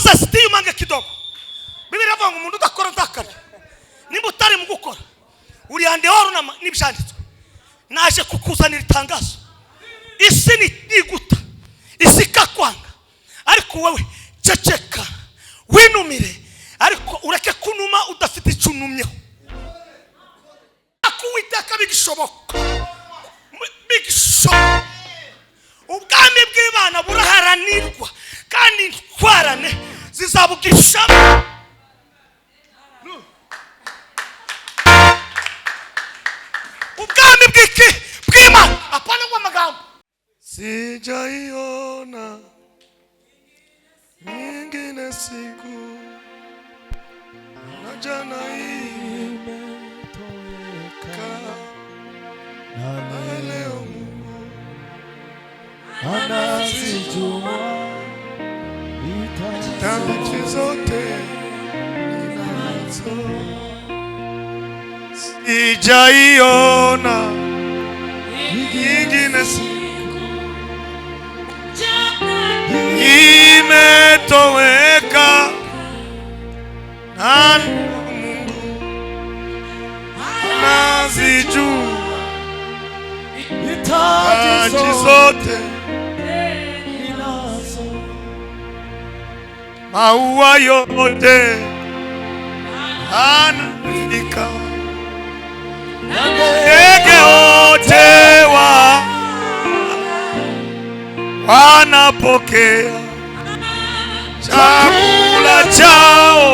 Moses, tiyumange kidogo. Bibiliya iravuga ngo umuntu udakora ntakarya. Nimba utari mu gukora, uri andehoro n'ibyanditswe. Naje kukuzanira itangazo. Isi ni iguta, isi ikakwanga, ariko wowe ceceka winumire, ariko ureke kunuma udafite icyo unumyeho. Akuwiteka bigishoboka, bigishoboka. Ubwami bw'Imana buraharanirwa, kandi intwarane zizabugishamo. Ubwami bw'iki? Bw'Imana, apana bw'amagambo. Sijaiona nyingine siku na jana imetoweka, na leo Mungu anazijua taji zote ninazo. Sijaiona nyingine siku imetoweka, na Mungu anazijua taji zote, maua yote anafika, ndege wote wanapokea chakula chao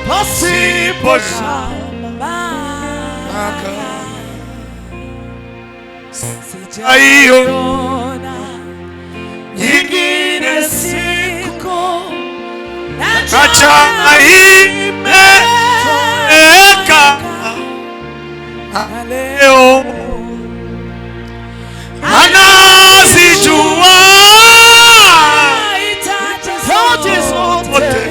pasipo shaka. Sijaiona nyingine siku acha imetoweka, leo anazijua zote.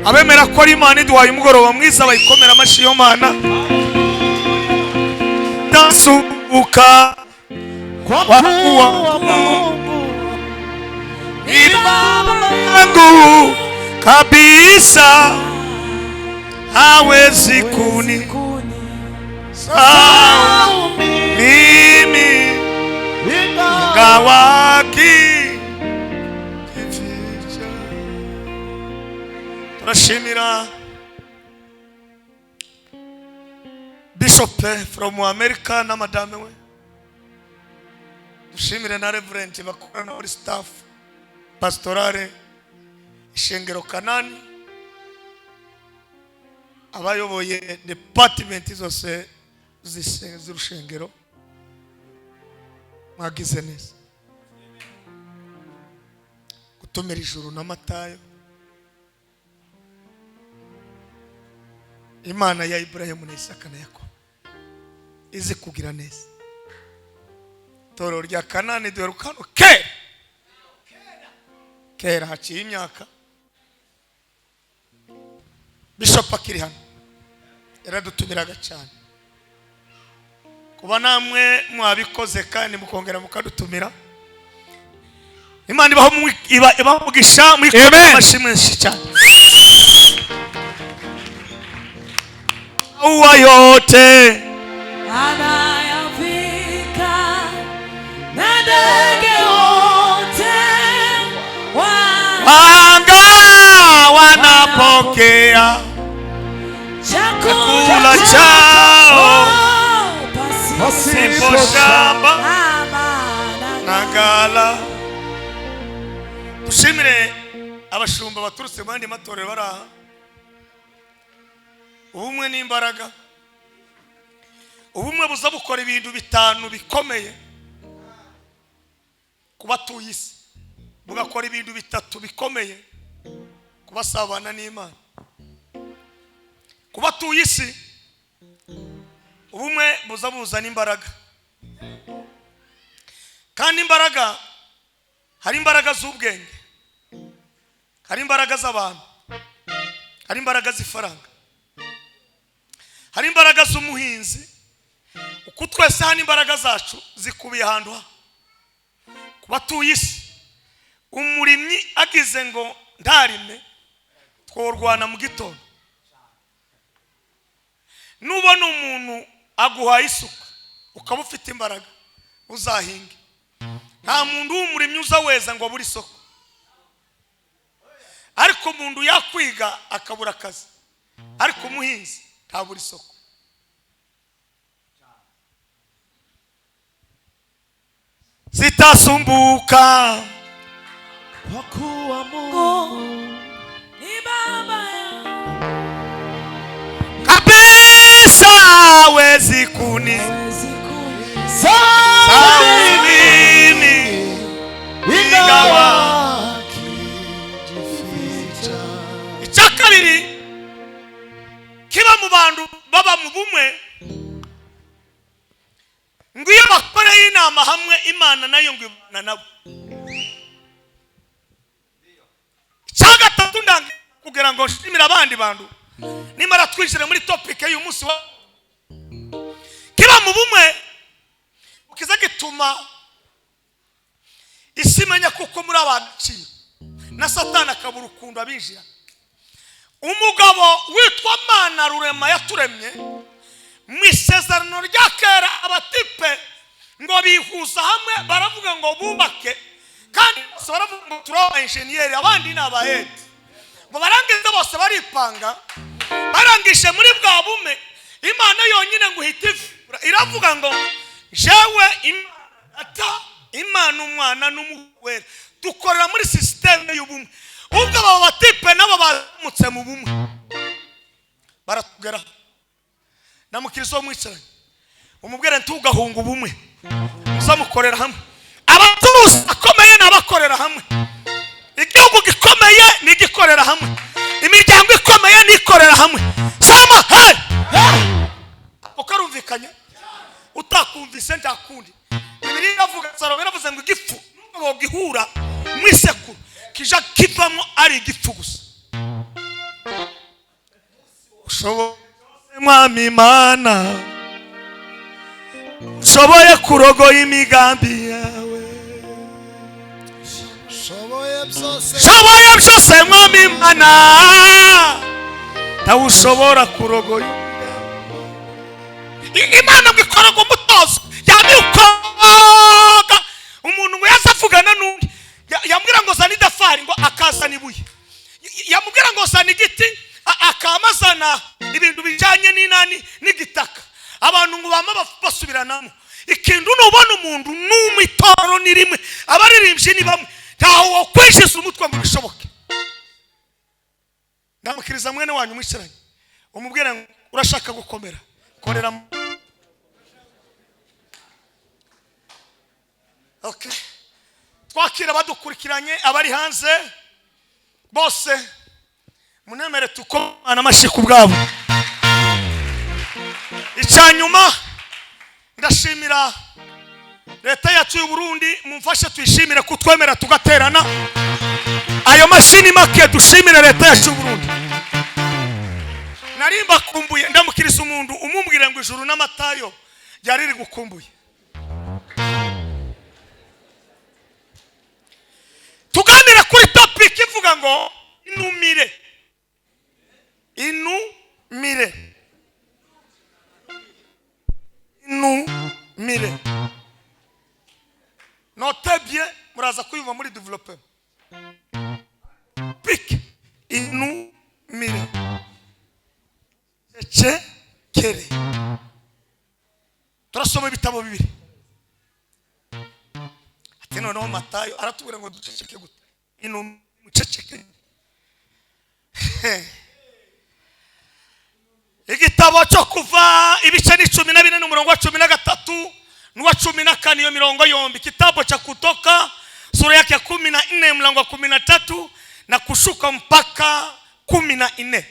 Abemera ko ari Imana iduhaye umugoroba mwiza bayikomera amashyi yo Mana. Dasuka kwa kwa kuwa Mungu ni Mungu kabisa, hawezi kuni sahau mimi, ingawa kificha. Turashimira Bishop from America na madame we, dushimire na Reverend bakorana muri staff pastorale ishengero Kanani, abayoboye department zose z'urushengero, mwagize neza gutumira ijuru na Matayo. Imana ya Ibrahimu na Isaka na Yakobo izi kugira neza. Itorero rya Kanani duheruka hano kera kera, haciye imyaka. Bishop akiri hano yaradutumiraga cyane. Kuba namwe mwabikoze kandi mukongera mukadutumira, Imana ibaho umugisha, muyikomere amashyi menshi cyane. Maua yote anayafika na ndege wote wanga wanapokea chakula chao pasipo sipo shamba na na gala. Dushimire abashumba baturutse mu yandi matorero bari aha. Ubumwe n'imbaraga. Ubumwe buza bukora ibintu bitanu bikomeye ku batuye isi, bugakora ibintu bitatu bikomeye ku basabana n'Imana. Ku batuye isi, ubumwe buza buzana imbaraga, kandi imbaraga, hari imbaraga z'ubwenge, hari imbaraga z'abantu, hari imbaraga z'ifaranga, hari imbaraga z'umuhinzi. Uko twese hano imbaraga zacu zikubiye ahantu ha ku batuye isi. Umurimyi agize ngo ntarime, tworwana mu gitondo. Nubona umuntu aguhaye isuka, ukaba ufite imbaraga, uzahinge. Nta muntu w'umurimyi uza weza ngo abure isoko, ariko umuntu yakwiga akabura akazi, ariko umuhinzi ntabura isoko. Sitasumbuka kwa kuwa Mungu ni baba yangu kabisa, hawezi kuni hawezi kuni sahau mimi ingawa akijificha. Icya kabiri kiba mu bantu baba mu bumwe, ngo iyo bakoreye inama hamwe, Imana nayo ngo ibana nabo. Icya gatatu ndanga kugira ngo nshimire abandi bantu, nimara twinjire muri topic y'uyu munsi wa kiba mu bumwe, ukiza gituma isi imenya kuko muri abagaciro, na Satani akabura ukuntu abinjira. Umugabo witwa Mana Rurema yaturemye mu isezerano rya kera, abatipe ngo bihuza hamwe, baravuga ngo bubake, kandi bose baravuga ngo turi aba enjeniyeri, abandi ni abahedi. Ngo barangize bose baripanga, barangije muri bwa bume, Imana yonyine ngo ihite ivura, iravuga ngo jewe Imana ata Imana Umwana n'Umwuka, dukorera muri sisiteme y'ubumwe. Ubwo aba batipe nabo baramutse mu bumwe baratugeraho. Na mukristo mwicaranye umubwire ntugahunga ubumwe, muzamukorera hamwe. Abatuzi akomeye n'abakorera hamwe, igihugu gikomeye n'igikorera hamwe, imiryango ikomeye n'ikorera hamwe. Sema hey! Ukarumvikanye utakumvise ntakundi. Bibiliya iravuga, Salomo yaravuze ngo igifu nubwo gihura mu isekuru kija kivamo ari igifu gusa. Ushoboye Mwami Imana, ushoboye kurogoya imigambi yawe. Shoboye byose. Shoboye byose Mwami Imana, ntawushobora kurogoya. Imana ngo ikoroga umutozo yabikoga. Umuntu ngo yaza avugana n'undi, yamubwira ngo zana idafari, ngo akazana ibuye, yamubwira ngo zana igiti, akamazana ibintu bijyanye n'inani n'igitaka. Abantu ngo bama basubiranamo. Ikintu nubona umuntu n'umitoro ni rimwe, abaririmbyi ni bamwe, ntaho wakwishiza umutwe ngo bishoboke. Ndamukiriza mwene wanyu mwicaranye, umubwire ngo urashaka gukomera, korera Okay. Twakira abadukurikiranye, abari hanze bose, munemere tukomana amashyi ku bwabo. Icya nyuma, ndashimira leta yacu y'u Burundi, mumfashe tuyishimire kutwemera tugaterana ayo mashini make. Dushimire leta yacu y'u Burundi. Nari mbakumbuye. Ndamukiriza umuntu umubwira ngo ijuru n'amatayo ryari rigukumbuye. Tuganira kuri topic ivuga ngo inumire, inumire, inumire. Note bien, muraza kuyumva muri development. Pic inumire, cecekere. Turasoma ibitabo bibiri. Ati noneho Matayo aratubwira ngo duceceke gute? Inumire, muceceke. Igitabo cyo Kuva ibice ni 14 n'umurongo wa 13 n'uwa 14, iyo mirongo yombi. Kitabu cha Kutoka sura yake ya 14 mlango wa 13 na kushuka mpaka 14.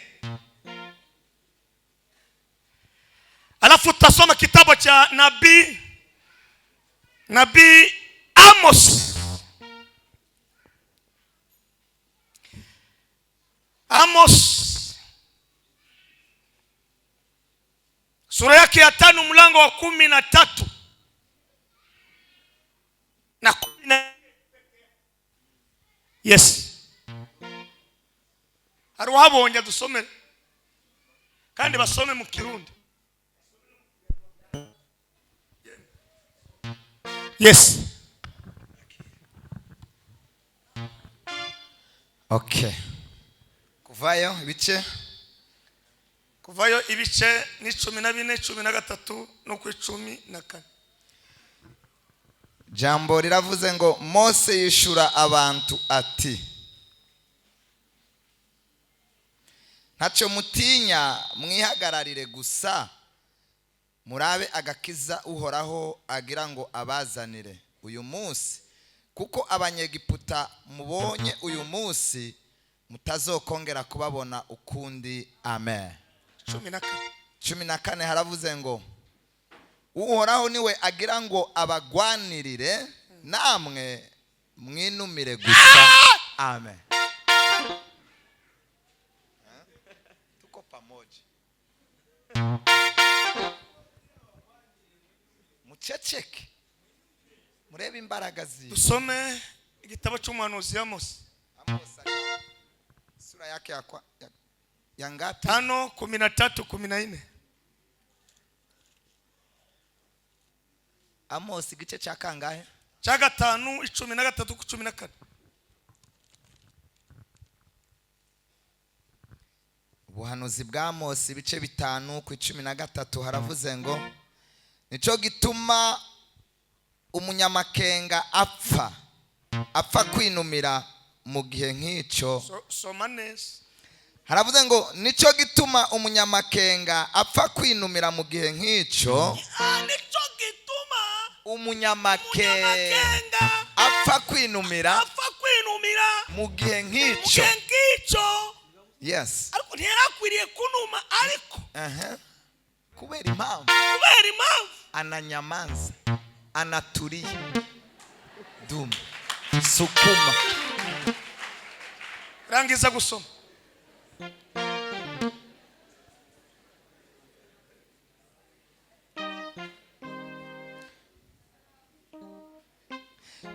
Alafu tutasoma kitabu cha nabii Amos. Amos sura yake ya 5 mlango wa 13 na 10. Yes, hari uhabonye adusomere, kandi basome mu Kirundi. Yes. Okay, Kuvayo ibice Kuvayo ibice ni 14, 13 no ku 14. Jambo riravuze ngo Mose yishura abantu ati: "Ntacyo mutinya, mwihagararire gusa murabe agakiza Uhoraho agira ngo abazanire uyu munsi, kuko Abanyegiputa mubonye uyu munsi mutazokongera kubabona ukundi." Amen. 14. 14 haravuze ngo Uhoraho niwe agira ngo abagwanirire, namwe mwinumire gusa. Amen. Tuko pamoja. Muceceke murebe imbaraga ziwe. Dusome igitabo cy'umuhanuzi Amosi. Amos sura yake ya ngapi? 5, 13, 14. Amos igice cya kangahe? Cya 5, 13 ku 14. Ubuhanuzi bwa Amos ibice 5 ku 13 haravuze ngo nico gituma umunyamakenga apfa kwinumira mu gihe nk'icyo. Soma neza. Haravuze ngo nico gituma umunyamakenga apfa kwinumira mu gihe nk'icyo. Nico gituma umunyamakenga apfa kwinumira mu gihe nk'icyo. Yes. Ariko ntiyarakwiriye kunuma, ariko kubera impamvu, ananyamanza, anatulia, duma, sukuma. Rangiza gusoma.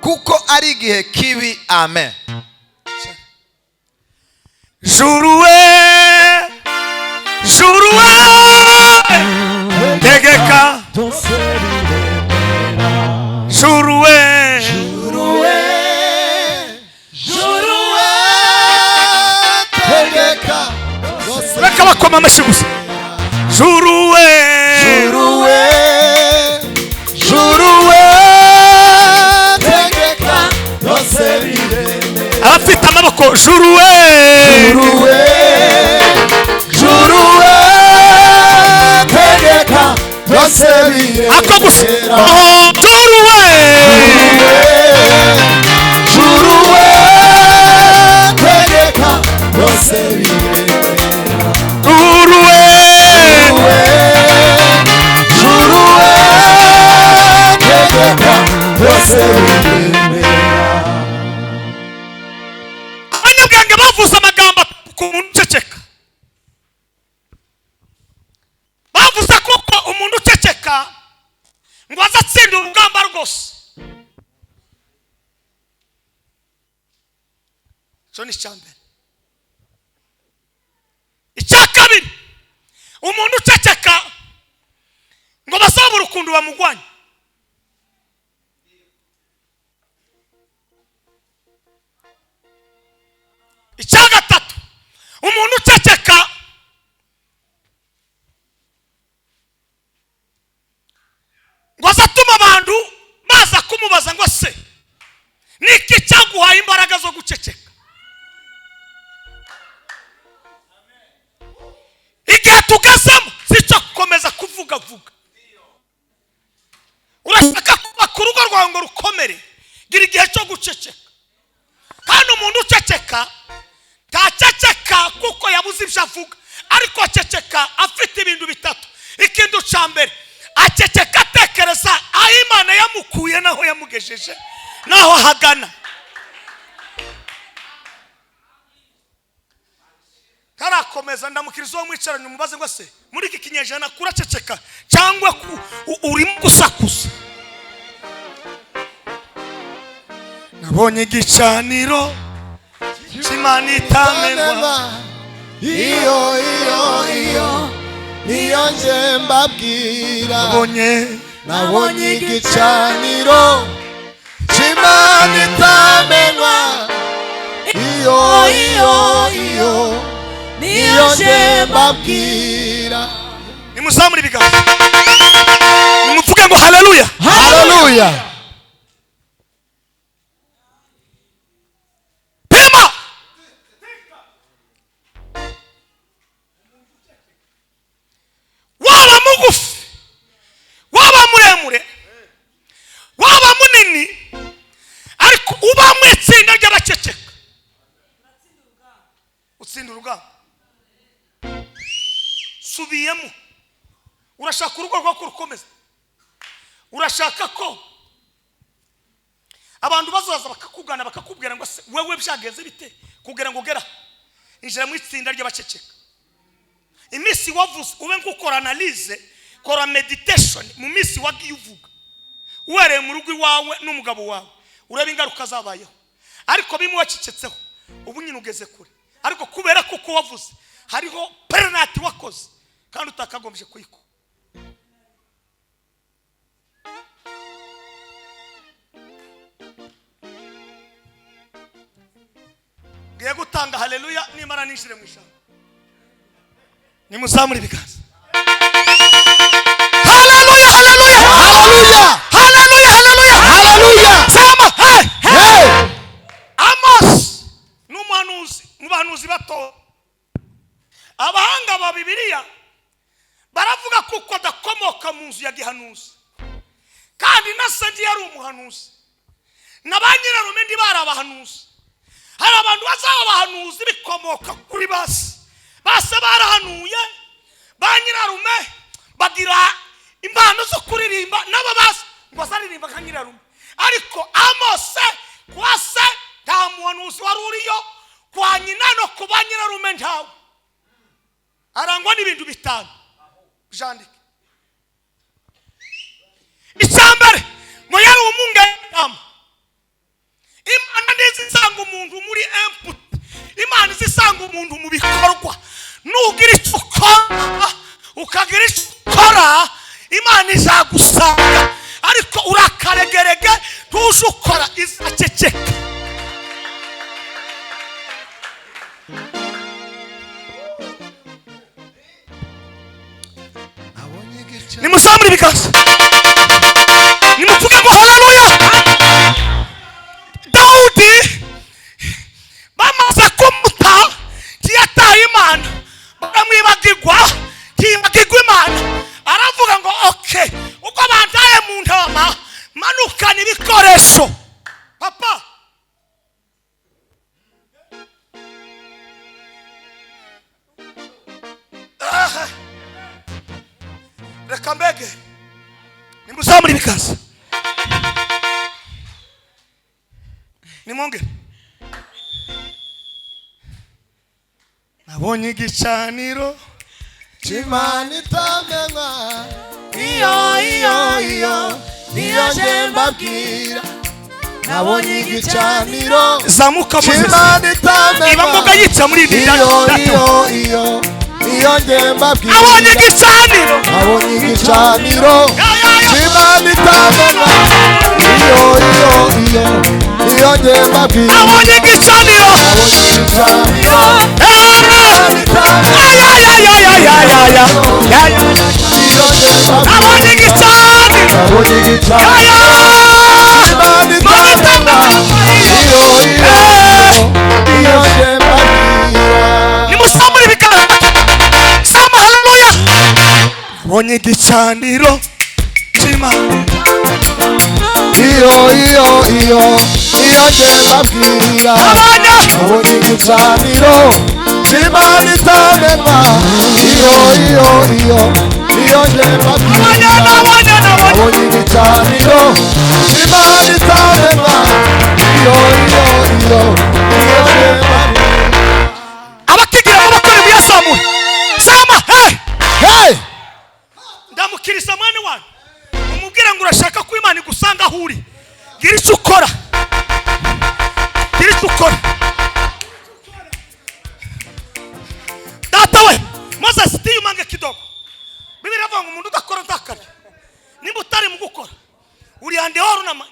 Kuko ari igihe kibi. Amen. Juruwe, juruwe, tegeka. Juruwe, juruwe, juruwe, tegeka. Reka bakoma amashyi gusa. Juruwe, juruwe, juruwe, tegeka. Abafite amaboko, juruwe, juruwe, juruwe, tegeka. Ako gusa. Juruwe, juruwe, tegeka. Juruwe, juruwe, tegeka. Abanyabwenge bavuze amagambo ku muntu uceceka. Bavuze kuko umuntu uceceka ngo azatsinda urugamba rwose. Icyo ni icya mbere. Icya kabiri, umuntu uceceka ngo bazabura ukuntu bamugwanya. Icya gatatu, umuntu uceceka ngo azatuma abantu baza kumubaza ngo se niki cyaguhaye imbaraga zo guceceka? Igihe tugezemo sico gukomeza kuvuga vuga. Urashaka kubaka urugo rwawe ngo rukomere, gira igihe cyo guceceka. Kandi umuntu uceceka ntaceceka kuko yabuze ibyo avuga, ariko aceceka afite ibintu bitatu. Ikintu cya mbere, aceceka atekereza aho Imana yamukuye naho yamugejeje naho ahagana. Karakomeza ndamukiriza uwo mwicaranye umubaze ngo se muri iki kinyejana kuraceceka cyangwa urimo gusakuza? Nabonye igicaniro cy'Imana itamenwa. Iyo iyo iyo niyo nje mbabwira. Nabonye, nabonye igicaniro cy'Imana itamenwa. Iyo iyo iyo niyo nje mbabwira. Nimuzamure ibiganza, nimuvuge ngo haleluya. Haleluya. Pima. Waba mugufi, waba muremure, waba munini, ariko uba mu itsinda ry'abaceceka utsinda urugamba. Subiyemo. Urashaka urugo rwo kurukomeza, urashaka ko abantu bazaza bakakugana bakakubwira ngo se wewe byagenze bite kugira ngo ugera, injira mu itsinda ry'abaceceka. Iminsi wavuze, ube nk'ukora analyse, kora meditation mu minsi wagiye uvuga, uhereye mu rugo iwawe n'umugabo wawe, urebe ingaruka zabayeho. Ariko bimwe wacecetseho, ubu nyine ugeze kure, ariko kubera ko uko wavuze hariho penalty wakoze kandi utakagombye kuyikora. Ngiye gutanga haleluya, nimara ninjire mu ijambo. Nimuzamure ibiganza. Haleluya, haleluya, Haleluya. haleluya, haleluya, Haleluya. Sema hey. Hey. Amos ni umuhanuzi mu bahanuzi bato. Abahanga ba Bibiliya baravuga kuko adakomoka mu nzu ya gihanuzi, kandi na se yari umuhanuzi, na ba nyirarume ndi bari abahanuzi. Hari abantu bazaba abahanuzi bikomoka kuri base, base barahanuye, ba nyirarume bagira impano zo kuririmba, nabo base ngo bazaririmba nka nyirarume. Ariko Amos kwa se nta muhanuzi wari uriyo, kwa nyina no ku ba nyirarume ntawe. Arangwa n'ibintu bitanu, jandike. Icyambere, ngo yari umwungeri. Imana ntizisanga umuntu muri input, Imana izisanga umuntu mu bikorwa. Nugira icyo ukora, ukagira icyo ukora, Imana izagusanga. Ariko urakaregerege ntuje ukora, izaceceka. Nabonye igicaniro. Nimuzamure ibiganza, nimuvuge ngo haleluya. Dawudi bamaze kumuta ntiyataye Imana, baramwibagirwa ntiyibagirwa Imana. Aravuga ngo okay, uko bantaye mu ntama, manukana ibikoresho. Papa, aha, reka mbege. Nimuzamure ibiganza, nimwongere. Nabonye igicaniro cy'Imana itamenwa. Iyo iyo iyo niyo nje mbabwira. Nabonye igicaniro zamuka Moses. cy'Imana itamenwa. Iba mboga yica muri iri Iyo data. iyo iyo niyo nje mbabwira. Abonye igicaniro. Nabonye igicaniro Ya, ya, ya. cy'Imana itamenwa. Iyo iyo iyo niyo nje mbabwira. Abonye igicaniro. Nabonye igicaniro Eh! cy'Imana itamenwa. Ay, ay, ay, ay, ay, ay, ay, ay. Ay, ay. Niyo nje mbabwira. Abonye igicaniro. Nabonye Ay, igicaniro ay. cy'Imana itamenwa. Iyo iyo iyo nje mbabwira. Nimusamure ibiganza. Sama haleluya. Abonye igicaniro cy'Imana. Iyo iyo iyo iyo nje mbabwira. Abonye. Nabonye igicaniro cy'Imana itamenwa. Iyo iyo iyo iyo nje Abonye, mbabwira. nabonye, nabonye. Nabonye igicaniro cy'Imana itamenwa. Iyo iyo iyo iyo nje mbabwira. Abakigira amaboko nimuyazamure. Sama hey. Hey! Ndamukiriza mwene wanyu, umubwire ngo urashaka ko Imana igusanga aho uri, gira icyo ukora, gira icyo ukora.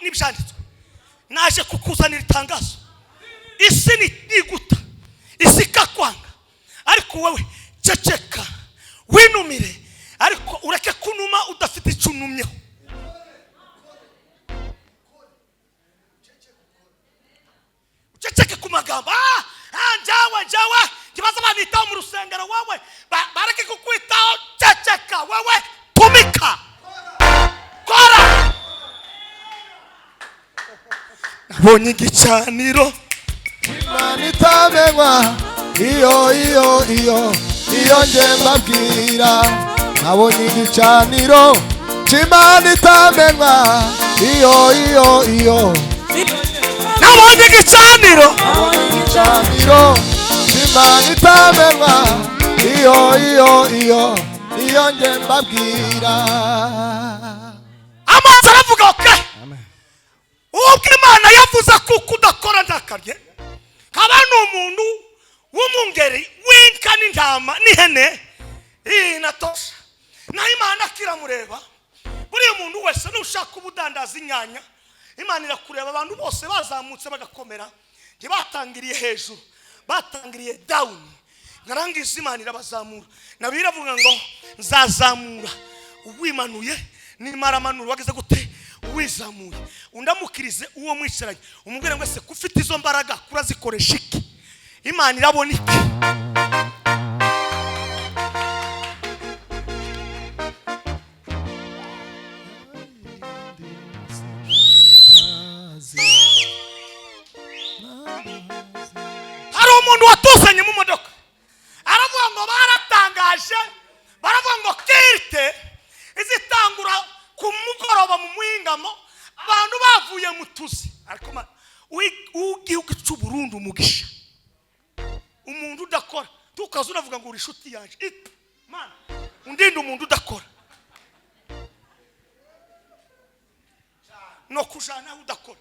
n'ibyanditswe. Naje kukuzanira itangazo. Isi niguta, isi ikakwanga, ariko wowe ceceka winumire, ariko ureke kunuma udafite icyo unumyeho. Uceceke ku magambo. Njawe njawe kibazo banitaho mu rusengero, wowe bareke kukwitaho. Ceceka wowe, tumika, kora. Nabonye igicaniro Imana itamenywa, iyo iyo iyo iyo nge mbabwira. Nabonye igicaniro cy'Imana itamenywa, iyo iyo iyo. Nabonye igicaniro, igicaniro cy'Imana itamenywa, iyo iyo iyo iyo nge mbabwira. Amazi aravuga okay. Ubwo Imana yavuze kuko udakora ntakarye, kaba ni umuntu w'umungeri w'inka n'intama n'ihene inatosha. Naho Imana akiramureba. Buriya umuntu wese nushaka ubudandaza inyanya, Imana irakureba. Abantu bose bazamutse bagakomera ntibatangiriye hejuru, batangiriye down. Ngarangiza Imana irabazamura. Nabo iravuga ngo nzazamura uwimanuye, nimara amanura wageze gute uwizamuye. Undamukirize uwo mwicaranye, umubwire ngo ese kufite izo mbaraga kurazikoresha iki? Imana irabona iki? Hari umuntu watuzanye mu modoka aravuga ngo baratangaje, baravuga ngo kirite izitangura ku mugoroba mu muhingamo, abantu bavuye mu tuzi. Ariko ugihugu cy'u Burundi umugisha umuntu udakora, tukaza unavuga ngo uri inshuti yaje. Mana undinde umuntu udakora no kujana udakora.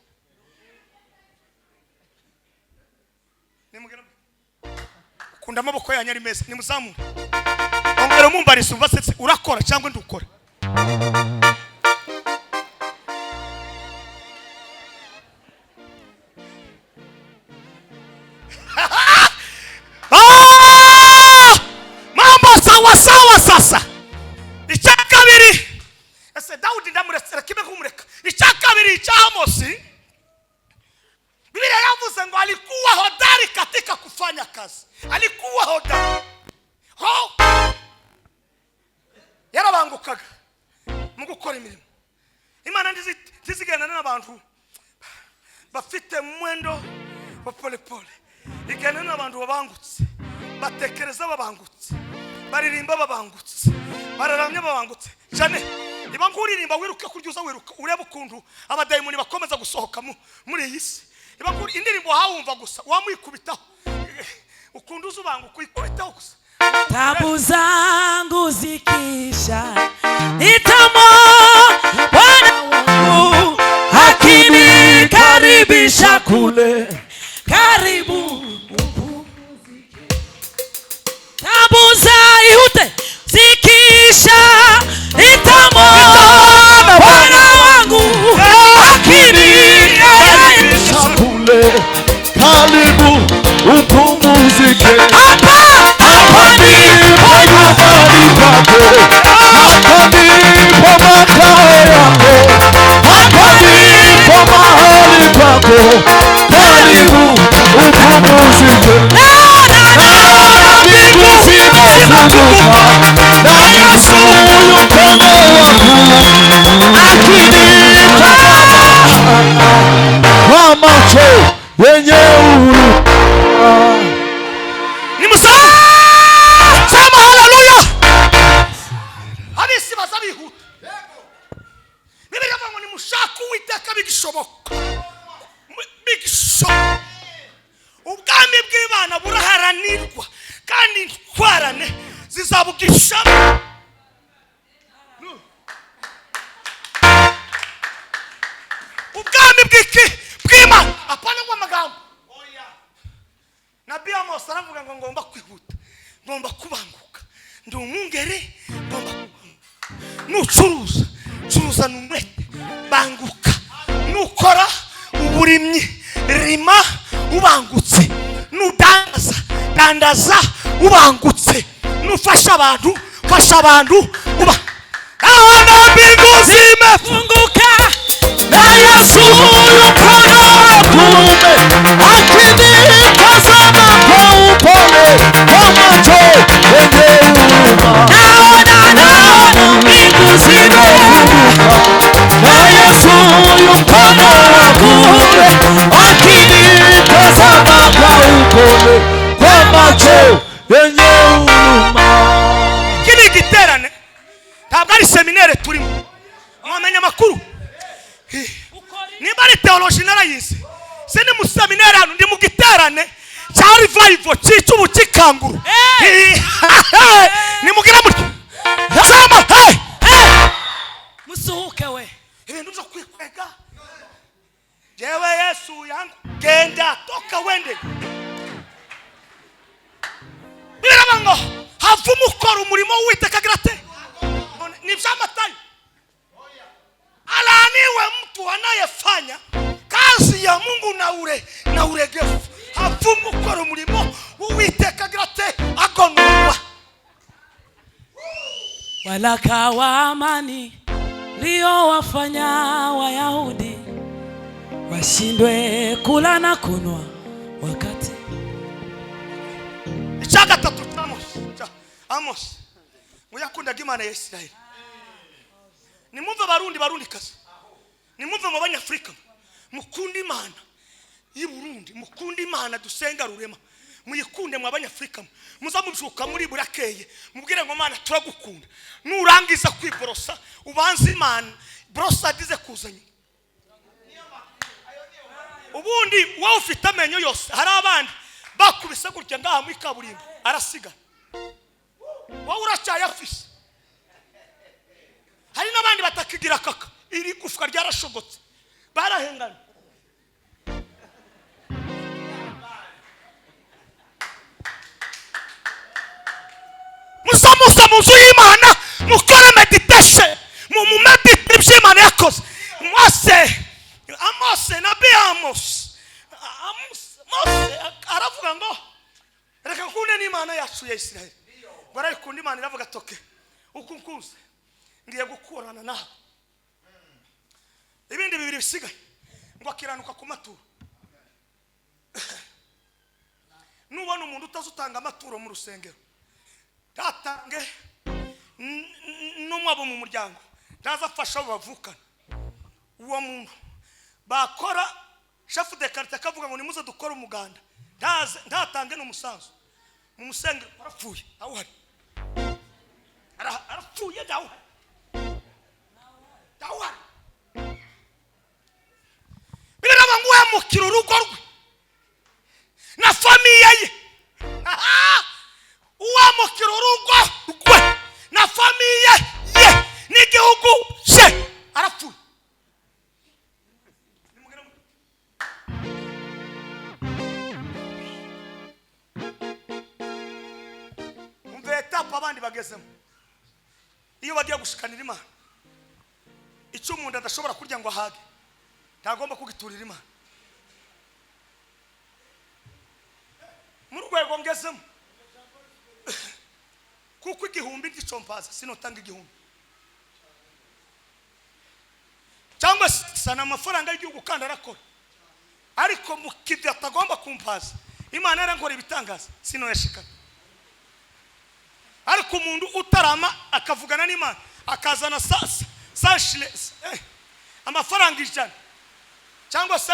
Nimugera kunda amaboko yanyu ari meza, nimuzamure ongera mumbarisa ubasetse. Urakora cyangwa ndukora? Mambo sawa sawa. Sasa icya kabiri, ese Dawudi ndamuretse kibe kumureka. Icya kabiri cya Amosi, Biblia yavuze ngo alikuwa hodari katika kufanya kazi. Alikuwa hodari. Ho yarabangukaga mu gukora imirimo. Imana ntizigana n'abantu bafite mwendo wa pole pole. Igana n'abantu babangutse, batekereza babangutse, baririmba babangutse, bararamya babangutse. Cyane iba nkuririmba wiruka kurya uza wiruka, urebe ukuntu abadayimoni bakomeza gusohoka muri iyi si. Iba nkuri indirimbo wawumva gusa wamwikubitaho, ukuntu uzubanguka uyikubitaho gusa. Tabu zangu zikisha nitamo Bwana wangu akinikaribisha kule, karibu upumzike. Tabu zaihute zikisha nitamo Bwana wangu akinikaribisha kule, karibu upumzike. Hapa hapa Ndipo nyumbani pako, hapa ndipo makao yako, hapa ndipo mahali pako, karibu upumzike. Naona mbingu zimefunguka na Yesu yu mkono wangu akinitazama kwa macho yenye huruma. Nimusame sema haleluya. Abisi baza bihuta. Bibiliya iravuga ngo nimushake Uwiteka bigishoboka, bigishoboka. Ubwami bw'Imana buraharanirwa kandi intwarane zizabugishamo. Ubwami bw'iki bw'Imana, apana ngo amagambo. Nabii Amos aravuga ngo ngomba kwihuta, ngomba kubanguka, ndi umwungeri, ngomba nucuruza, curuza n'umwete, banguka. Uburimyi, rima ubangutse. Nudandaza, dandaza ubangutse. Nufasha abantu, fasha abantu uba. Naona mbingu zimefunguka Na Yesu mkono wa kuume akinitazama kwa upole, kwa macho yenye huruma. Naona mbingu Zimefunguka na Yesu mkono wa kuume akinitazama kwa upole, kwa macho yenye huruma. Iki ni igiterane, ntabwo ari séminaire turimo. Mwamenya amakuru nimba ari théologie narayize, sindi mu séminaire hano, ndi mu giterane cya revival cyica ubu kikanguru. Nimubwira mutyo zama, hey! Musuhuke we. Ibintu byo kwikwega, jewe Yesu yangu, genda, toka wende. Biraba ngo havamo ukora umurimo w'Uwiteka agira ate? None ni iby'amatayo. Alaaniwe mtu anayefanya kazi ya Mungu na uregevu. Havamo ukora umurimo w'Uwiteka agira ate? Agonurwa. Waraka wa amani uliowafanya Wayahudi washindwe kula na kunywa wakati Icya gatatu cya Amosi, cya Amosi, ngo yakundaga Imana ya Isirayeli. Nimumve Barundi, Barundi kazi, nimumve mu Banyafurika, mukunde Imana y'i Burundi, mukunde Imana dusenga rurema, muyikunde mu Banyafurika. Muza mubyuka muri burakeye, mubwire ngo: "Mana, turagukunda." Nurangiza kwiborosa, ubanze Imana, borosadize kuzanye. Ubundi wowe ufite amenyo yose, hari abandi bakubise gutya ngaha muri kaburimbo arasigara, wowe uracyayafise. Hari n'abandi batakigira kaka, iri gufwa ryarashogotse, barahengana. Muza muza mu nzu y'Imana, mukore meditation, mu medite ibyo Imana yakoze. Mose, Amose na be Amos, Amos, Mose aravuga ngo: "Reka nkunde n'Imana yacu ya Isirayeli." Barayikunda, Imana iravuga: "Toke uko nkunze, ngiye gukurana nawe." Ibindi bibiri bisigaye, ngo akiranuka ku maturo. Nubona umuntu utazi utanga amaturo mu rusengero, ntatange n'umwabo mu muryango, ntaza afasha abo bavukana, uwo muntu bakora chef de quartier akavuga ngo: "Nimuze dukore umuganda," ntaze, ntatange n'umusanzu mu musengero, arapfuye, ntawuhari. Arapfuye, ntawuhari, ntawuhari. Biraraba ngo uhemukira urugo rwe na famille ye. Aha! Uwamukira urugo rwe na famille ye n'igihugu cye arapfuye. Nimugire umve étape abandi bagezemo iyo bagiye gushikanira Imana. Icyo umuntu adashobora kurya ngo ahage, ntagomba kugiturira Imana. Mu rwego ngezemo, kuko 1000 ry'icompaza sinotanga 1000 cyangwa se sana amafaranga y'igihugu, kandi arakora, ariko mu kibyo atagomba kumpaza, Imana yarankora ibitangaza, sinoyashikana. Ariko umuntu utarama akavugana n'Imana, akazana sashile amafaranga 100 cyangwa se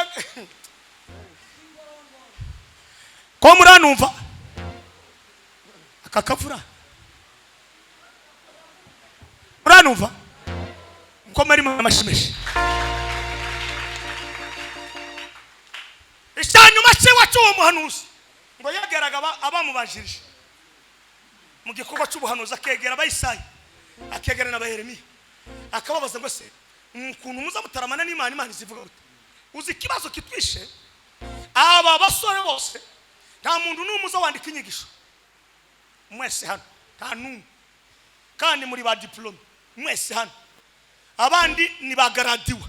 ko muranumva aka kavura, muranumva ko marimo amashimeshi. Icyanyuma cyiwa cy'uwo muhanuzi, ngo yegeraga abamubanjirije mu gikorwa cy'ubuhanuzi, akegera Abayisayi, akegera na Bayeremiya, akababaza ngo: "Se ukuntu muza mutaramana n'Imana, Imana izivuga gute?" Uzi ikibazo kitwishe? Aba basore bose, nta muntu n'umwe uza wandika inyigisho mwese hano, nta n'umwe. Kandi muri ba diplôme mwese hano, abandi ni ba gradué,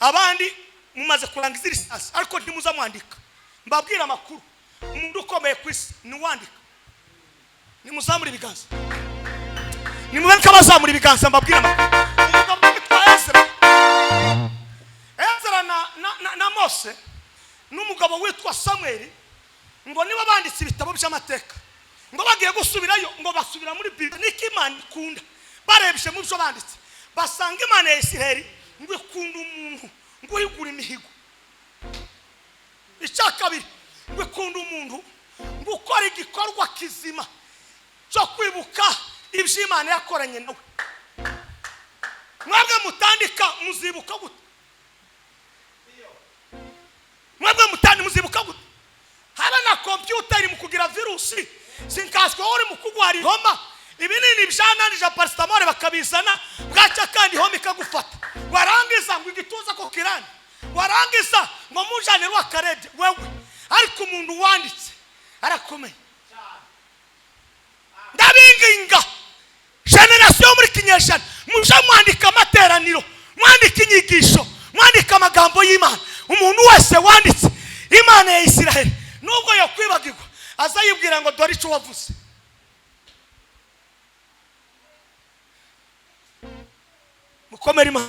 abandi Mumaze kurangiza iri sasa, ariko ntimuza mwandika. Mbabwira amakuru, umuntu ukomeye ku isi ni uwandika. Nimuzamura ibiganza, nimube nk'abazamura ibiganza, mbabwira amakuru. Umugabo witwa Ezra, Ezra na Mose n'umugabo witwa Samweli, ngo niba banditse ibitabo by'amateka, ngo bagiye gusubirayo, ngo basubira muri Bibiliya, niko Imana ikunda. Barebye mu byo banditse, basanga Imana ya Isiraheli ngo ikunda umuntu ngo uhigura imihigo. Icya kabiri, ngo ikunda umuntu ngo ukora igikorwa kizima cyo kwibuka ibyo Imana yakoranye nawe. Mwebwe mutandika, muzibuka gute? Mwebwe mutandi, muzibuka gute? Habe na kompiyuta iri mu kugira virusi, sinkaswe uri mu kugwara ihoma, ibinini byananije, parasitamole bakabizana, bwacya kandi ihoma ikagufata, warangiza ngo igituza ko kirani, warangiza ngo mujane rwakarebye wewe. Ariko umuntu wanditse arakomeye. Ndabinginga, génération yo muri kinyejana, muje mwandika amateraniro, mwandika inyigisho, mwandika amagambo y'Imana. Umuntu wese wanditse, Imana ya Isiraheli nubwo yakwibagirwa, azayibwira ngo dore icyo wavuze. Mukomere Imana.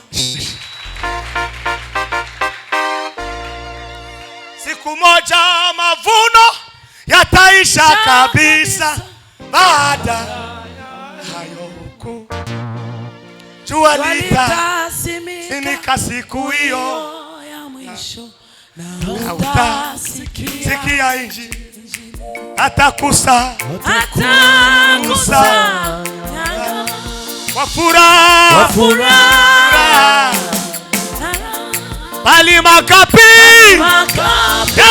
Siku moja mavuno yataisha kabisa, baada hayo huku jua Litasimika litasimika siku hiyo ya mwisho na na utasikia utasikia injili atakusa atakusanya kwa furaha, furaha bali makapi makapi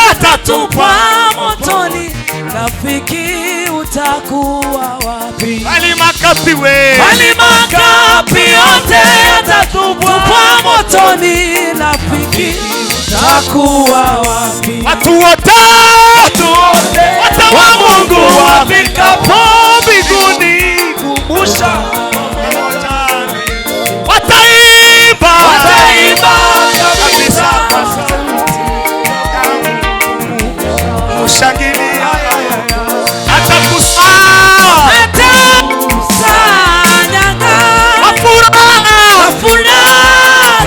yatatupwa motoni. Rafiki, utakuwa wapi? Bali makapi we, Bali makapi yote yatatupwa motoni. Rafiki, utakuwa wapi? Watu wote wote wa Mungu wafikapo mbinguni Kumbusha wataimba, wataimba kabisa kabisa kwa sauti kushangilia atakusanya atakusanya kwa furaha, furaha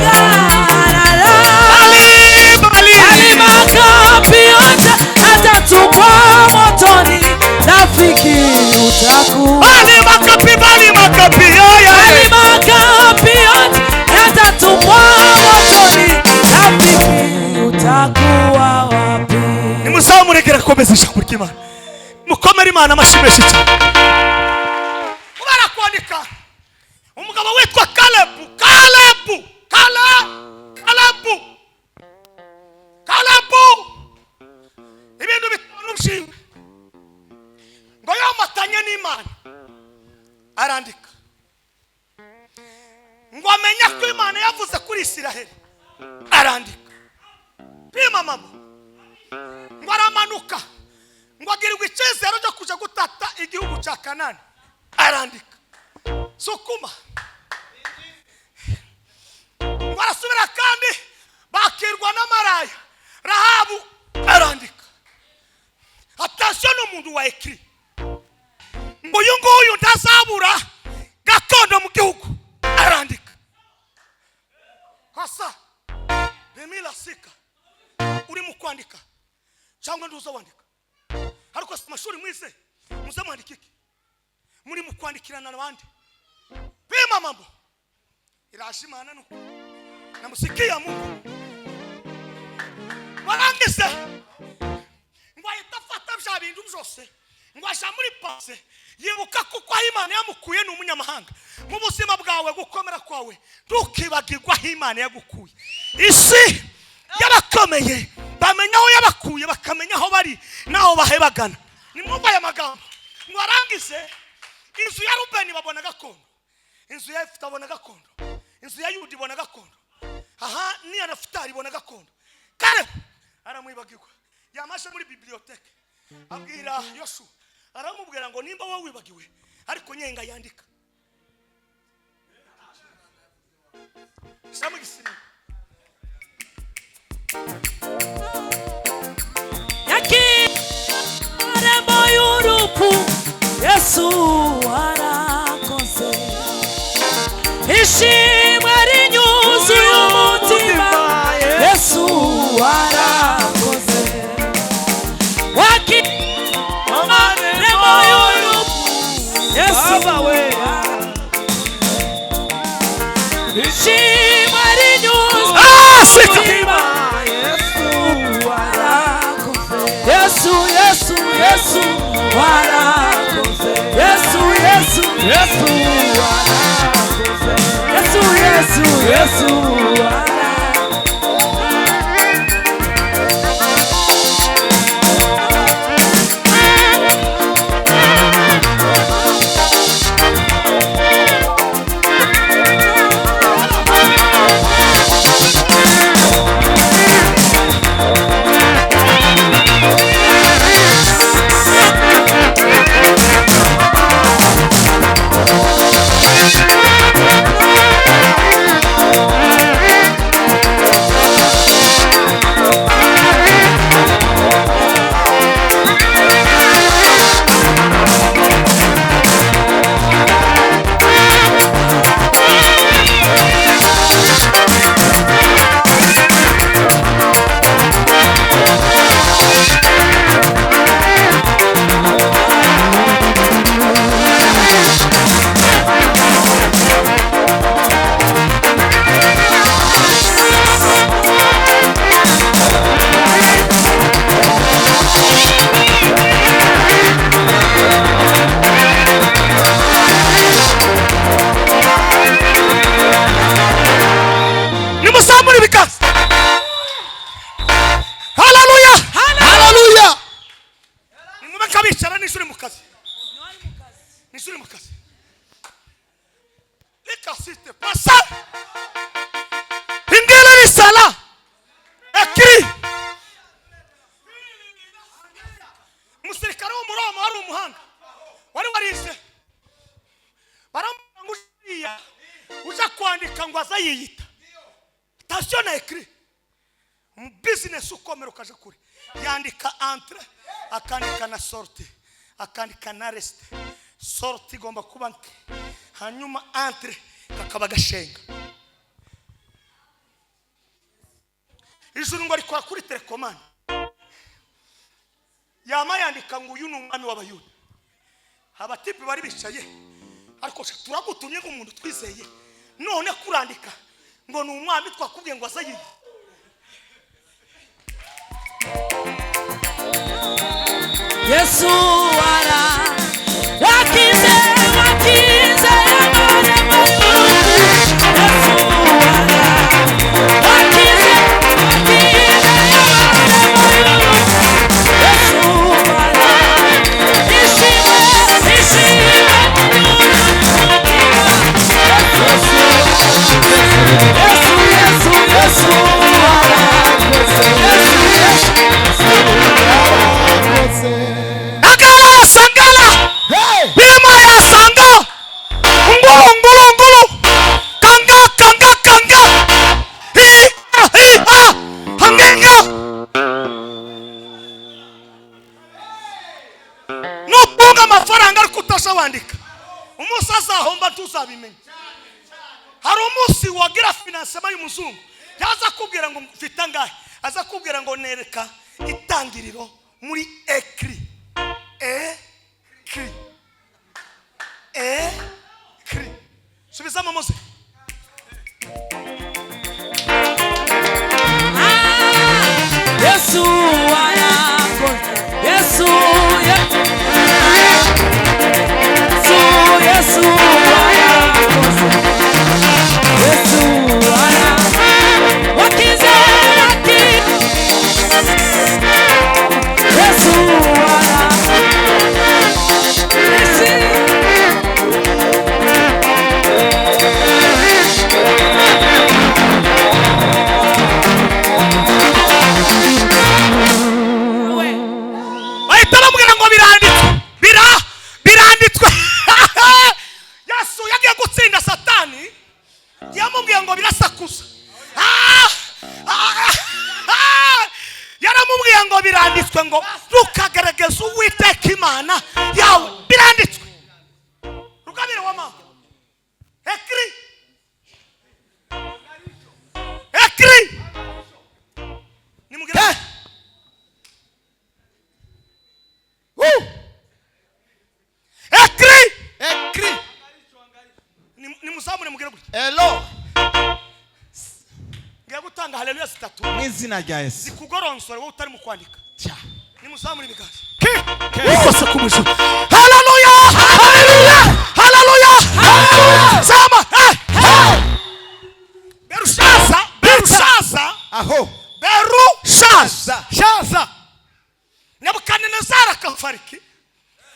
bali bali bali makapi yote yatatupwa motoni. Rafiki, utakuwa bali makapi, bali makapi yoya, bali makapi yote yatatupwa motoni. Rafiki, utakuwa wapi? Nimuzamurekera gukomeza ijambo ry'Imana. Mukomere Imana amashyi menshi cyane. Kubera kwandika, umugabo witwa Kalebu, Kalebu, Kalebu, Kalebu, ibintu bitanu byiwe, ngo yomatanye n'Imana, arandika, ngo amenye ko Imana yavuze kuri Isiraheli, arandika. Pima mama, ngo aramanuka, ngo agirirwe icyizere cyo kuja gutata igihugu cya Kanani, arandika. Sukuma, ngo arasubira kandi bakirwa n'amaraya Rahabu, arandika. Attention, ni umuntu wa ekiri, ngo uyu nguyu ntazabura gakondo mu gihugu, arandika. Hasa bemila sika uri mu kwandika cyangwa nduza wandika, ariko si amashuri mwize, muze mwandika iki? Muri mu kwandikirana n'abandi. Pima mambo irashimana nuko namusikia Mungu warangize, ngo ahita afata bya bintu byose, ngo aja muri pase, yibuka kuko aho Imana yamukuye ni umunyamahanga. Mu buzima bwawe, gukomera kwawe, ntukibagirwe aho Imana yagukuye. Isi y'abakomeye bamenya aho yabakuye, bakamenya aho bari n'aho bahebagana. Nimwumva aya magambo, ngo arangize, inzu ya Rubeni babona gakondo, inzu ya Efuta babona gakondo, inzu ya Yuda ibona gakondo, aha n'iya Nafutali ibona gakondo. Kare aramwibagirwa, yamashe muri bibliothèque, abwira Yoshuwa, aramubwira ngo nimba wowe wibagiwe, ariko nyenga yandika. Shyiramo igisimba. Yakirembo y'urupfu Yesu warakoze, ishimwe rinyuzuye umutima Yesu warakoze. Wakirembo y'urupfu Yesu warakoze, ishimwe rinyuzuye umutima Yesu, Yesu, Yesu warakoze. Yesu, Yesu, Yesu warakoze. Yesu, Yesu, Yesu warakoze. Nimuzamure ibiganza. Haleluya! Haleluya. Nimube kabicara n'ishuri mu kazi, n'ishuri mu kazi. Reka site pasa ingere risala ekiri. Umusirikare w'umuroma wari umuhanga, wari warize, baramubwira ngo uriya uja kwandika ngo aza yiyita attention na écrit mu business ukomera ukaja kure. Yandika entre, akandika na sortie, akandika na reste. Sortie igomba kuba nke, hanyuma entre kakaba gashenga. Ijuru ngo rikora kuri telekomande, yama yandika ngo uyu ni umwami w'abayuda. Abatipe bari bicaye, ariko sha turagutumye nk'umuntu twizeye, none kurandika ngo ni umwami twakubwiye ngo aze yiye. Yesu wara wakize, wakize amarembo y'urupfu. Yesu wara wakize, wakize amarembo y'urupfu. Yesu wara ishimwe, ishimwe Yesu, Yesu, Yesu warakoze. Yesu, Yesu. Agala sangala Hey! bima ya sanga ngulu ngulu ngulu kanga kanga kanga hi hi ha hangenga. Nutunga amafaranga ariko utasha wandika, umunsi azahomba ntuzabimenya. Hari umunsi wagira financement y'umuzungu, yaza kubwira ngo mfite angahe, aza kubwira ngo nereka itangiriro muri écrit, écrit, écrit. Subizamo muze. Yesu warakoze. Yesu, Yesu, Yesu warakoze. Yesu warakoze. Wakize, wakize. Yesu warakoze. Yesu. Aramubwiye ngo biranditswe ngo ntukagaragaze Uwiteka Imana yawe, biranditswe. Rugabire wa mama, ekiri ekiri nimugire. Woo! Ekiri. Ekri. Nimuzamure mugire gutya. Elo. Ngiye gutanga haleluya zitatu Mu izina rya Yesu. zikugoronsore wowe utari mu kwandika. Cya. Nimuzamure ibiganza bikose ku mujuru. Haleluya, haleluya, haleluya! Zama, hey! Berushaza, Berushaza. Aho. Berushaza. Za. Shaza. Nebukadinezari akafariki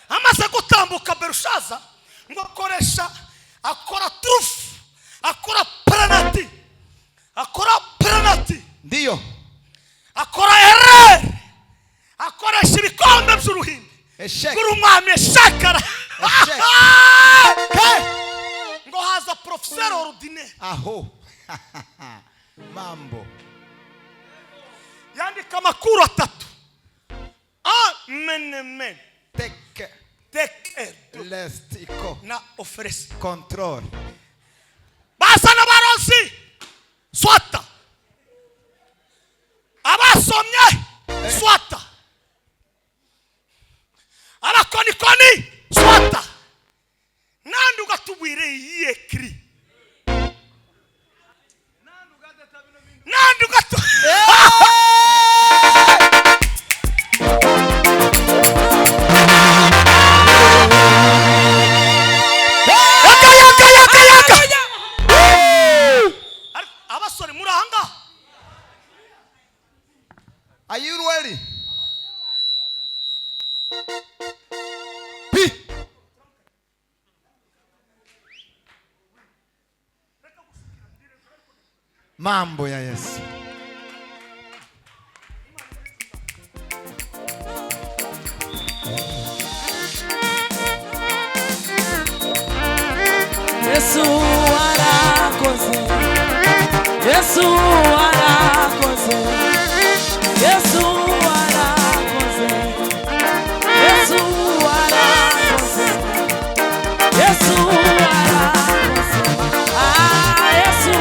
amaze gutambuka, Berushaza ngo akoresha, akora turufu, akora penalty, akora penalty. Ndiyo. Akora erreur, akoresha ibikombe by'uruhimbi Eshek. kuri umwami Eshekara. Eshek. Ke. Ngo haza professeur ordinaire. Aho. Mambo. Yandika amakuru atatu: a menemen, Teke. teke, Lestiko. na oferesi. Control. Bazana abarozi swata, abasomye swata, abakonikoni swata, nandi ugatubwire yiyekiri, nandi ugatu. Yaka, yaka, yaka, yaka! Ariko abasore muri aha ngaha. Are you ready? Pi. Mambo ya Yesu. Yesu warakoze, Yesu warakoze, Yesu warakoze, Yesu warakoze, Yesu warakoze. Ah, Yesu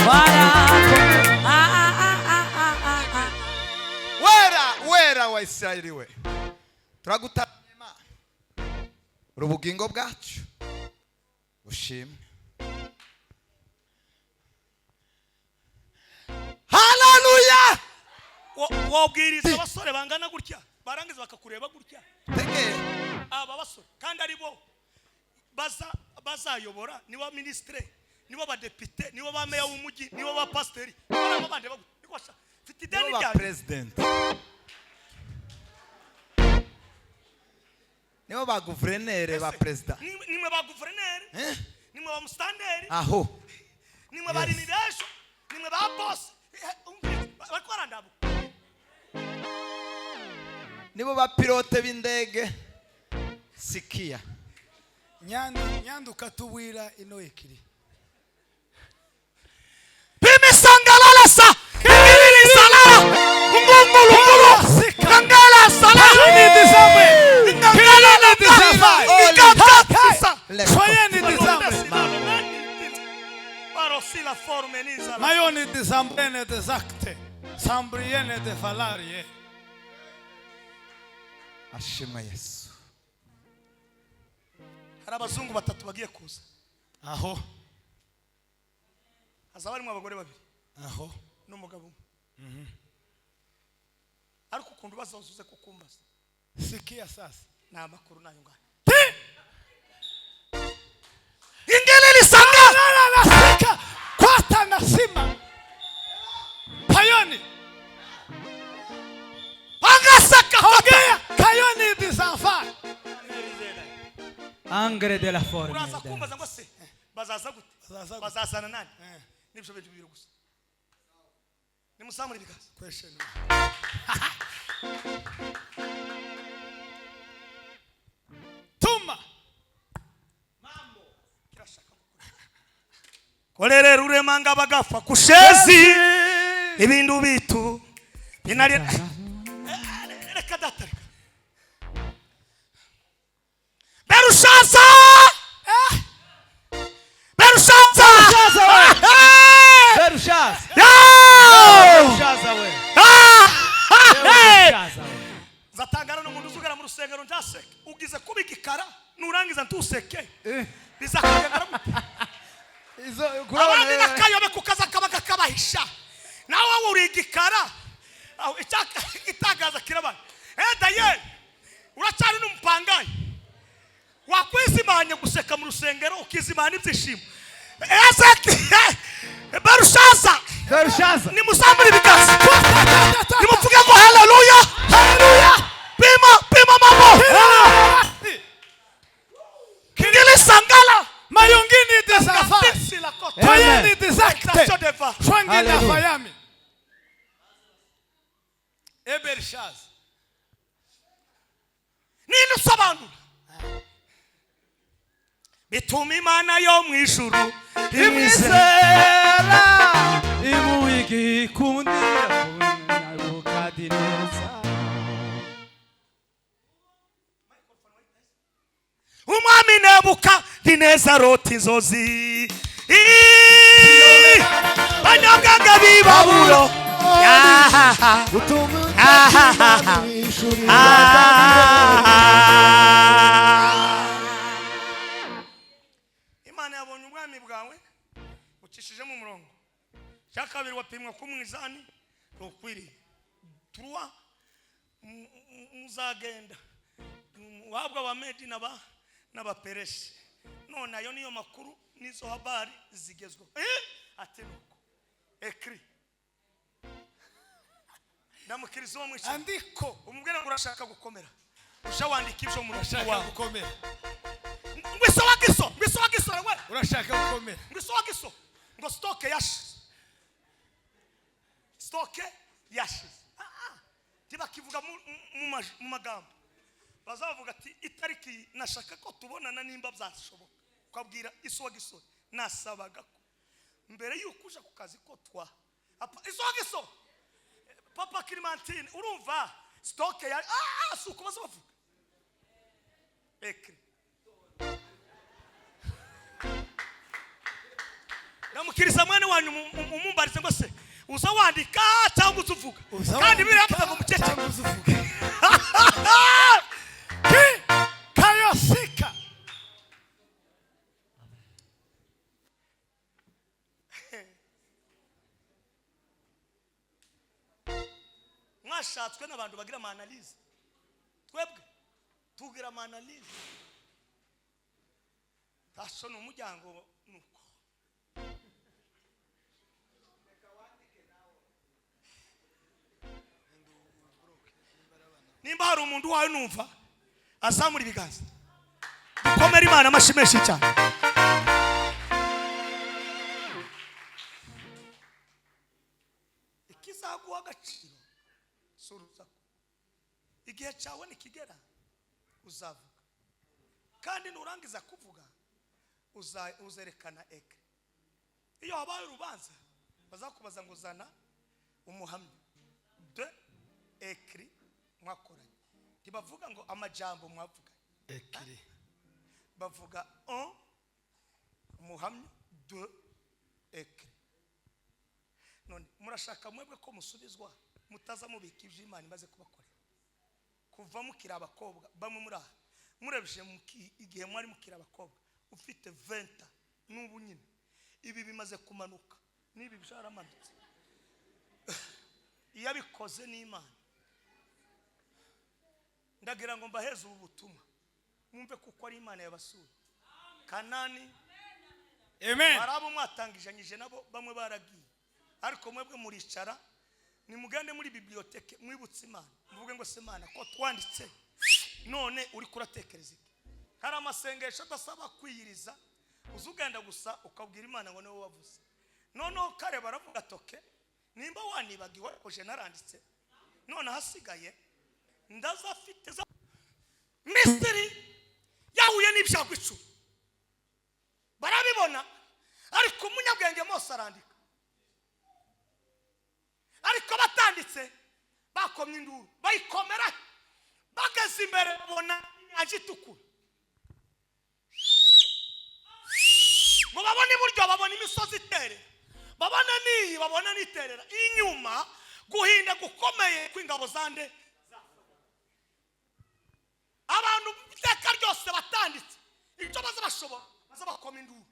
warakoze. Ah, ah, ah, ah, ah, ah, ah. Wera, wera wa Isirayeli we. Turagutamye Imana. Urubugingo bwacu. Ushimwe. Haleluya! Wabwiriza abasore bangana gutya, barangiza bakakureba gutya. Tege. Aba basore kandi ari bo baza bazayobora, nibo minisitire, nibo badepite, nibo ba meya w'umujyi, nibo ba pasiteri. Baraba bande bagu niko sha mfite ideni Nibo ba ryanjye. president. Nibo ba guverineri, ba perezida. Nimwe ba guverineri. Eh? Nimwe ba musitanteri. Aho. Nimwe ba rimibesho, nimwe ba bosi. Bariko barandabuka. Nibo ba pilote b'indege. Sikia. Nyandu nyanduka tubwira ino ekiri. Pimisangalala sa ingilili salala ngungulungulu ngangala salala ngangala ngangala. Soyeni dizambre. Parosila forme nizala. Maioni dizambrene desakte. Sambriene de falarie. Ashimwe Yesu. Hari abazungu batatu bagiye kuza. Aho. Hazaba harimo abagore babiri Aho. n'umugabo umwe, ariko ukuntu bazazuze kukumbaza. Sikia sasa. Ni amakuru nayo ngayo ingilili sanga. Lala nasika kwata nasima. Payoni. Angasaka. Ongea kayoni disanfa. Angre de la forme. Uraza kumbaza ngo se bazaza gute? Bazaza gute? Bazazana nani? Eh. Nibyo bintu bibiri gusa. Nimusamure ibiganza. Question. Tuma. Kirashaka korerera uremanga bagapfa kushezi ibintu bitu binari. Data, reka. Berushaza, Berushaza. Berushaza we. Berushaza. Yo! Berushaza we. Ah! Hey! Berushaza we. Zatangara n'umuntu uzugara mu rusengero ntaseke. Ugize kuba igikara, nurangiza ntuseke, bizakugendera gute? Izo kurabona. Abandi n'akayobe kukaza kaba kakabahisha, nawe uri igikara. Aho, igitangaza kirabaye. Daye uracyari n'umupangayi, wakwizimanya guseka mu rusengero, ukizimana ibyishimo. Ezeki, Barushaza. Berushaza. Nimuzamure ibiganza, nimuvuge ngo haleluya, haleluya. Pima, pima mambo kingilisangala. Mayongini desafa. Gatisi la kote. Toyeni desakte. Station deva. Shwangina Hallelujah. fayami. Ebershaza. Ninde usobanura bituma Imana yo mu ijuru imwizera? Imwizera imuha igikundiro Nebukadineza. Umwami Nebukadineza arota inzozi. Ii, banyabwenge b'i Baburo. Utuma Ah. ishuri. Ah. Imana yabonye ubwami bwawe ucishijemo umurongo. Cya kabiri, wapimwa ku mwizani, ntukwiriye. Turuwa muzagenda wabwa Abamedi n'Abapereshi. None ayo niyo makuru n'izo habari zigezweho. Ati nuko ekiri ndamukiriza uwo mwicaye. Andiko. Umubwire ngo urashaka gukomera, uja wandika ibyo mu rugo Urashaka wawe. gukomera. Ngwiso wagiso, ngwiso wagiso we. Urashaka gukomera. Ngwiso wagiso ngo stock yashize, stock yashize. Ah, ah. Ntibakivuga mu magambo, bazavuga ati itariki nashaka ko tubonana nimba byashoboka. Ukabwira iso wagiso, nasabaga ko mbere yuko uja ku kazi ko twa apa iso wagiso. Papa Clementine, urumva stock ya ah, si uko baza bavuga ekri. Namukiriza mwene wanyu, umumbarize ngo se uza wandika cyangwa uza uvuga? Uza Kandi wandika biriya ngo mukecuru. cyangwa uza uvuga. Ki kayosika. Mwashatswe n'abantu bagira ama analyse, twebwe tugira ama analyse taso ni umuryango nuko. Nimba hari umuntu wawe numva azamura ibiganza, dukomere Imana amashyi menshi cyane. Ikizaguha agaciro si urusaku. Igihe cyawe nikigera uzavuga, kandi nurangiza kuvuga uzerekana eke. Iyo habaye urubanza bazakubaza ngo zana umuhamya de ekiri mwakoranye. Ntibavuga ngo amajambo mwavuganye. Ekiri. Bavuga un, umuhamya, deux, ekiri. None murashaka mwebwe ko musubizwa mutaza mubika ibyo Imana imaze kubakorera kuva mukiri abakobwa? Bamwe muri aha murebye igihe mwari mukiri abakobwa, ufite 20 n'ubu nyine ibi bimaze kumanuka n'ibi byaramanutse. Iyo abikoze n'Imana, ndagira ngo mbaheze ubu butumwa mwumve, kuko ari Imana yabasuye Kanani. Amen. Hari abo mwatangijanyije nabo, bamwe baragiye, ariko mwebwe muricara. Nimugende muri bibliothèque, mwibutse Imana, muvuge ngo se Imana ko twanditse, none uri kuratekereza iki? Hari amasengesho adasaba kwiyiriza, uza ugenda gusa ukabwira Imana ngo niwe wavuze. Noneho kare baravuga toke nimba wanibagiwe uje naranditse, none ahasigaye ndazafite za Misiri yahuye n'ibyago 10, barabibona, ariko umunyabwenge Mose arandika. Ariko batanditse bakomye induru bayikomera. Bageze imbere babona inyanja itukura, ngo babone iburyo babona imisozi iterera, babona n'iyi babona n'iterera inyuma, guhinda gukomeye kw'ingabo zande. Abantu iteka ryose batanditse icyo baza bashobora, baza bakoma induru,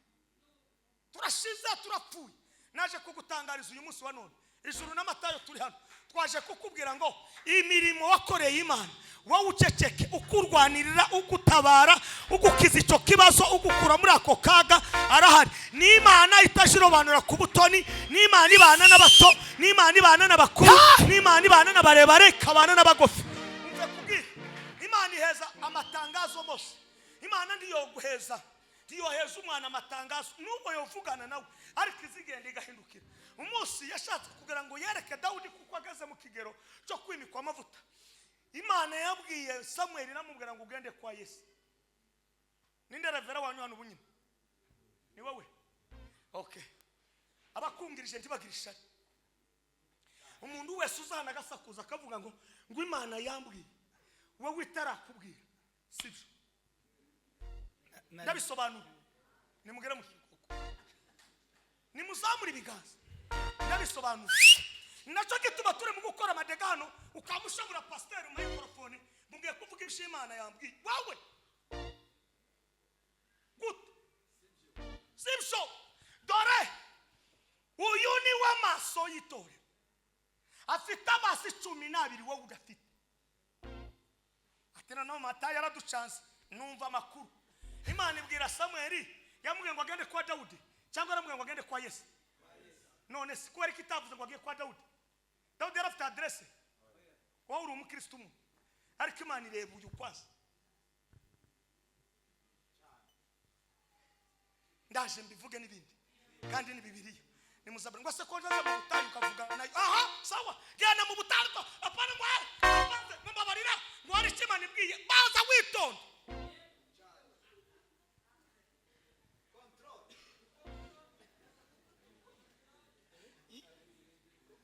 turashize, turapfuye. Naje kugutangariza uyu munsi wa none, ijuru n'amatayo turi hano, twaje kukubwira ngo imirimo wakoreye Imana, wowe uceceke, ukurwanirira, ugutabara, ugukiza icyo kibazo, ugukura muri ako kaga arahari. Ni Imana itajirobanura ku butoni, ni Imana ibana n'abato, ni Imana ibana n'abakuru, ni Imana ibana n'abarebare, ikabana n'abagufi. Umve kubwira, Imana iheza amatangazo mose. Imana ntiyoguheza, ntiyoheza umwana amatangazo nubwo yovugana nawe, ariko izigenda igahindukira. Umunsi yashatse kugira ngo yereke Dawudi kuko ageze mu kigero cyo kwimikwa amavuta, Imana yabwiye Samweli iramubwira ngo ugende kwa Yesu. Ninde revera wanyu hano ubunyine? Ni wowe? Okay. Abakungirije ntibagira ishari. Umuntu wese uzana agasakuza akavuga ngo Imana yambwiye, wowe itarakubwira, sibyo? Ndabisobanura, nimugere mu nimuzamure ibiganza, ndabisobanura. Nacyo gituma turi mu gukora amadegano, ukamushabura pasiteri mu mikorofone, mubwiye kuvuga ibyo Imana yambwiye wowe gute, sibyo? Dore uyu ni we maso y'itorero, afite amaso 12 wowe udafite. Ati noneho Matayo yaraducanze, numva amakuru. Imana ibwira Samweli, yamubwiye ngo agende kwa Dawudi cyangwa yaramubwiye ngo agende kwa Yesu? None si kubera ko itavuze ngo agiye kwa Dawudi? Dawudi yari afite aderese, wowe uri umukristo umwe, ariko Imana ireba uyu kwanza. Ndaje mbivuge n'ibindi kandi ni Bibiliya. Nimuzabura ngo se ko njaza mu butayu ukavuga nayo. Aha, sawa, genda mu butayu, apana ngo mbabarira ngo hari icyo Imana ibwiye, baza witonda.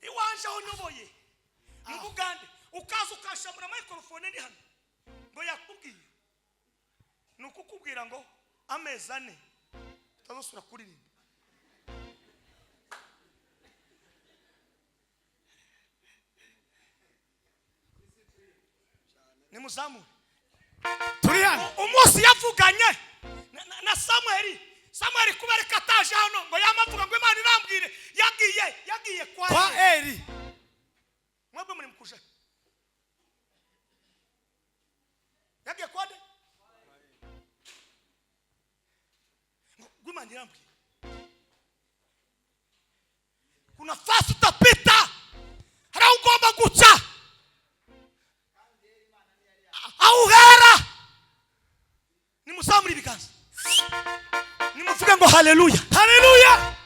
Iwanje aho nyoboye mu Bugande, ukaza ukashamura microphone ndi hano ngo yakubwiye, ni ukukubwira ngo amezi 4 utazosubira kuririmba. Nimuzamure Turi hano. Umunsi yavuganye na Samweli, Samweli kubera ko ataje hano ngo yamavuga ngo Imana irambwire, yagiye kwa Eli. Mwebwe muri mukuje. Yagiye kwa nde? Ngo Imana irambwire, kuna fasi utapita, hari aho ugomba guca, aho uhera. Nimuzamure ibiganza, nimuvuge ngo haleluya, Haleluya.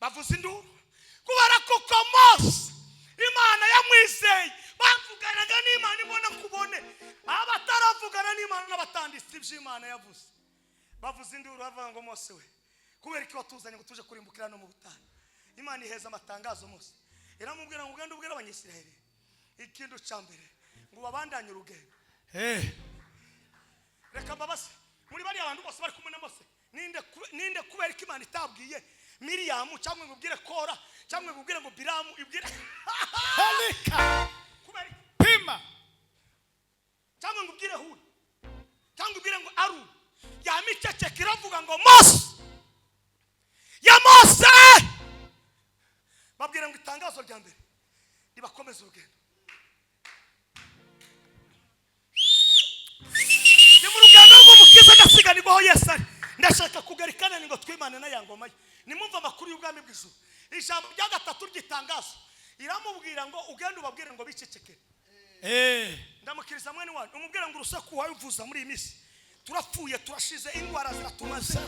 Bavuze induru kubera kuko Mose Imana yamwizeye, bavuganaga n'Imana ibona kubone. Abataravugana n'Imana n'abatanditse ibyo Imana yavuze, bavuze induru bavuga ngo Mose we, kubera iki watuzanye ngo tuje kurimbukira no mu butayu? Imana iheza amatangazo Mose, iramubwira ngo ugende ubwire Abanyisiraheli ikintu cya mbere, ngo babandanye urugendo. Reka mbabase, muri bariya bantu bose bari kumwe na Mose, ninde kubera ko Imana itabwiye Miriyamu cyangwa ngo ubwire Kora cyangwa ngo ubwire ngo Biramu, ibwire Helika. kubera Pima. cyangwa ngo ubwire Huri cyangwa ubwire ngo Aruni, yamiceceka iravuga ngo Mose ya Mose, babwira ngo itangazo rya mbere ribakomeza urugendo. Ni mu rugendo rw'umukiza ndasiganirwaho Yesu ari. Ndashaka kugarikana ngo twimane na ya ngoma ye. Nimumva amakuru y'ubwami bw'ijuru. Ijambo rya gatatu ry'itangazo iramubwira ngo ugende ubabwire ngo biceceke. Ndamukiriza mwene wanyu, umubwira ngo urusaku waruvuza muri iyi minsi, turapfuye, turashize, indwara ziratumaze.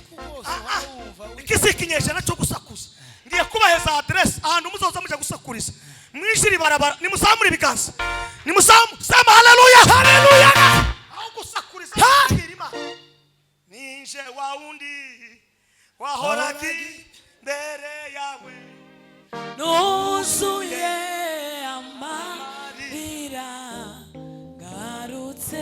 Iki si ikinyejana cyo gusakuza. Ngiye kubaheza aderesi ahantu muzoza mujya gusakuriza, mwijire ibarabara, nimuzamure ibiganza, nimuzamu sema haleluya, haleluya. Aho gusakuriza kubwira Imana, ninje wa wundi wahoraga imbere yawe, nuzuye amarira, ngarutse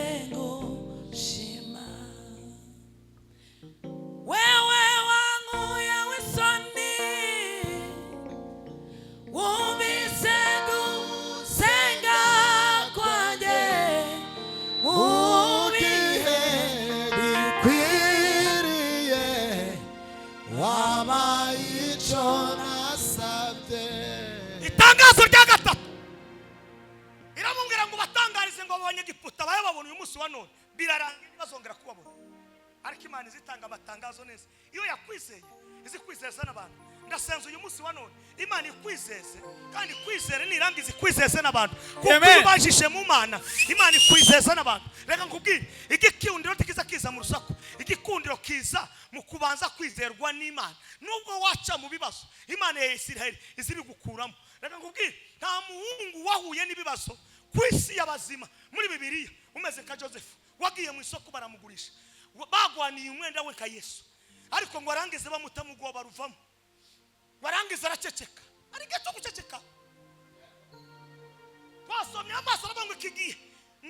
Abanyegiputa bayababona uyu munsi wa none, birarangira ntibazongera kubabona. Ariko Imana izitanga amatangazo neza. Iyo yakwizeye izi kwizeza n'abantu. Ndasenza uyu munsi wa none Imana ikwizeze, kandi kwizere nirangiza ikwizeze n'abantu, kuko Amen. iyo ubajije mu Mana, Imana ikwizeza n'abantu. Reka nkubwire, igikundiro kiza kiza mu rusaku, igikundiro kiza mu kubanza kwizerwa n'Imana. Nubwo waca mu bibazo, Imana ya Isiraheli izibigukuramo. Reka nkubwire, nta muhungu wahuye n'ibibazo ku isi y'abazima muri Bibiliya umeze nka Joseph wagiye mu isoko baramugurisha, bagwaniye umwenda we nka Yesu, ariko ngo arangize bamutamugwa baruvamo, barangiza araceceka. Ari igihe cyo guceceka. Twasomye amaso aravuga ngo iki gihe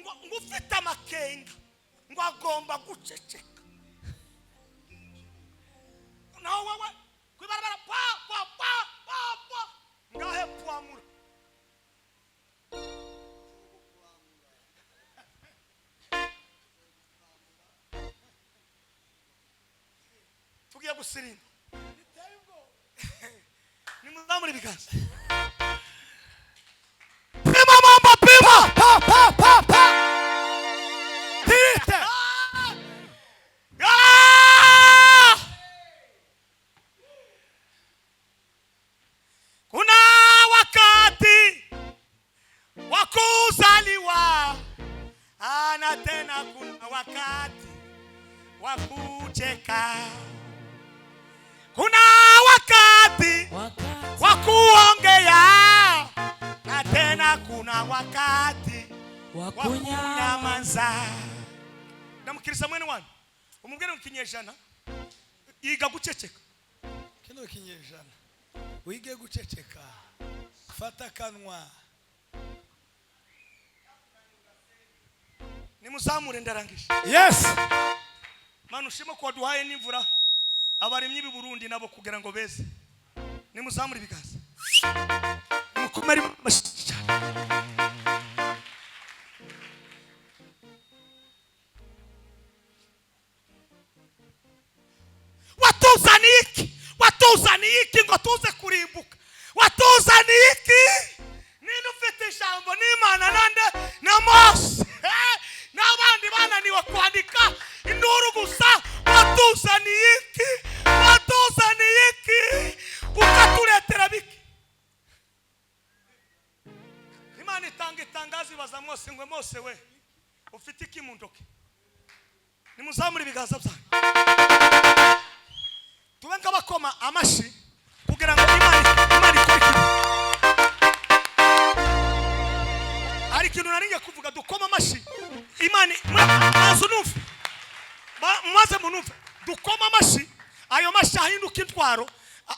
ngo ufite amakenga ngo agomba guceceka. Naho wowe ku ibarabara pa pa pa pa pa ngahe pwamura. Tugiye gusirimba, nimuzamure ibiganza. Pima mamba, pima Pa pa pa pa. Tirite. Ah! Kuna wakati wa kuzaliwa ana tena kuna wakati wa kucheka. Kuna wakati wa kuongea na tena kuna wakati wa kunyamaza. Ndamukiriza mwene wanyu umubwire mu kinyejana yiga guceceka. Kino kinyejana wige guceceka, fata akanwa. Nimuzamure, ndarangije. Yes. Mana ushima ko waduhaye n'imvura, abarimyi b'i Burundi nabo kugira ngo beze. Nimuzamure ibiganza, mukomere amashyi cyane. Watuzaniye iki? Watuzaniye iki ngo tuze kurimbuka? Watuzaniye iki? Ninde ufite ijambo? N'Imana nande na Mose. N'abandi bananiwe kwandika induru gusa. Watuzaniye iki? Watuzaniye iki ukaturetera biki? Imana itanga itangazo, ibaza Mose ngo Mose we, ufite iki mu ntoki? Nimuzamure ibiganza byanyu, tube nk'abakoma amashyi kugira ngo Imana ikore ikintu. Hari ikintu nari ngiye kuvuga. Dukoma amashyi Imana maze unumve. Maze munumve, dukoma amashyi, ayo mashyi ahinduka intwaro,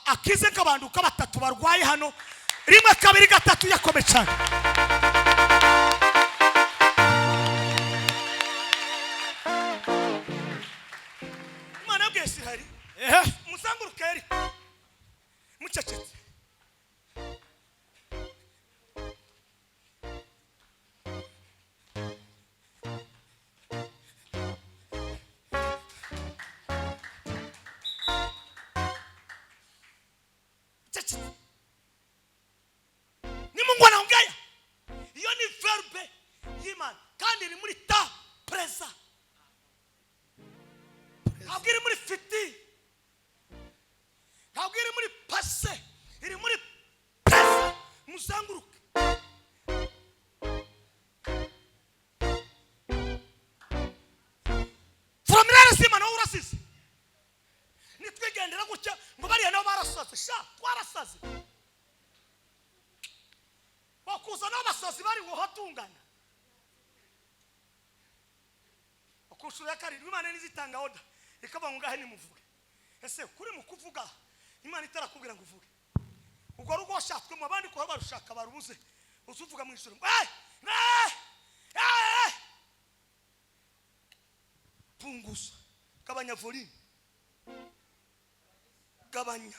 akize nk'abantu uko batatu barwaye hano. Rimwe, kabiri, gatatu, yakome cyane. Imana yabwiye Isiraheli, Ehe. muzenguruke Yeriko mucecetse. Mucecetse. Ni Mungu anaongea. Iyo ni verbe y'Imana kandi iri muri temps présent, ntabwo iri muri futur, ntabwo iri muri passé, iri muri présent. Muzenguruke. Formulaire z'Imana wowe urasize. Nitwigendera gutya ngo bariya nabo barasaze, sha twarasaze. Bakuza n'abasazi bari buhatungana. Ku nshuro ya karindwi Imana nizitanga oda, ikavuga ngo ngahe nimuvuge. Ese kuri mu kuvuga Imana itarakubwira ngo uvuge? Ubwo rugo washatswe mu abandi kuba barushaka barubuze, uzuvuga mu ijoro ngo eh eh eh, punguza, gabanya volume, gabanya,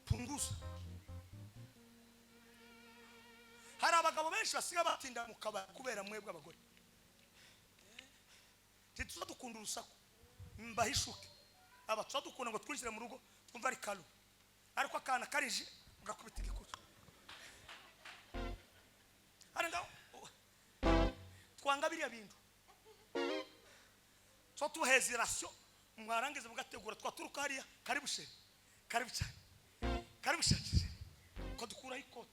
punguza. Hari abagabo benshi basigaye batinda mu kabari kubera mwebwe abagore. Ntituza dukunda urusaku, mbahishuke. Aba tuza dukunda ngo twinjire mu rugo twumva ari kalo, ariko akana karije ugakubita igikuta. Hari ngaho Twanga biriya bintu so tuheza ration, mwarangiza mugategura, twaturuka hariya, karibu chéri, karibu cyane, karibu cyane, ukadukuraho ikoti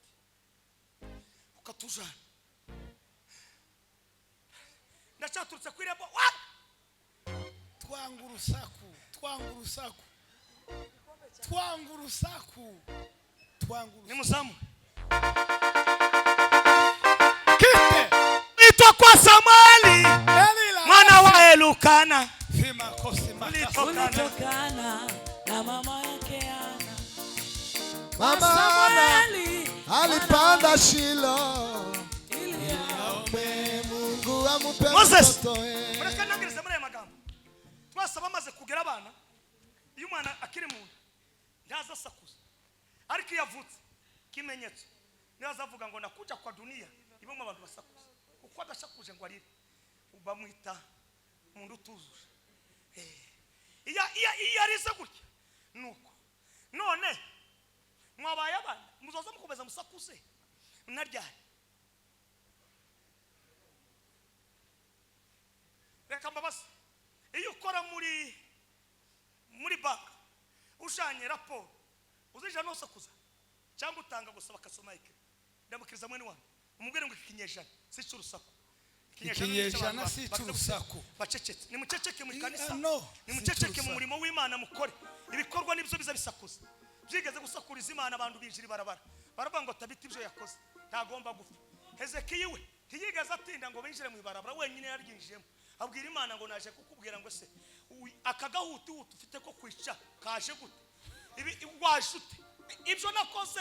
ukatujana. Ndacyaturutse ku irembo wa. Twanga urusaku, twanga urusaku, twanga urusaku, twanga urusaku. Nimuzamu. Kite. Itwa kwa Samueli Elila. mwana wa Elukana. Fima kosi makasi. Ulitokana. Ulitokana na mama yake Ana. Mama Ana Samueli alipanda Shilo, ili aombe Mungu amupe Moses. mtoto eh. Mureke nangirize muri aya magambo. Twese bamaze kugera abana, iyo umwana akiri mu nda ntaza asakuza, ariko iyo avutse ikimenyetso niyo azavuga ngo nakuja kwa dunia ibamo abantu basakuza, kuko adashakuje ngo arire bamwita umuntu utuzuje. Iyo arize gutya nuko none mwabaye abana muzoza mukomeza musakuze naryari. Reka mbabaze, iyo ukora muri banki ujanye raporo, uzijana usakuza cyangwa utanga gusa bakasoma écran? Ndamukiriza mwene wanyu, umubwire ngo ikinyejana si icy'urusaku. Ikinyejana si icy'urusaku. Bacecetse, nimuceceke mu ikanisa. No, nimuceceke si mu icy'urusaku. murimo w'Imana, mukore ibikorwa nibyo biza bisakuza. Byigeze gusakuriza Imana, abantu binjira ibarabara baravuga ngo Tabita ibyo yakoze ntagomba gupfa. Hezekiya we ntiyigeze atinda ngo binjire mu ibarabara, wenyine yaryinjiyemo, abwira Imana ngo naje kukubwira ngo se aka gahutihuti ufite ko kwica kaje gute? Ibi waje ute? Ibyo nakoze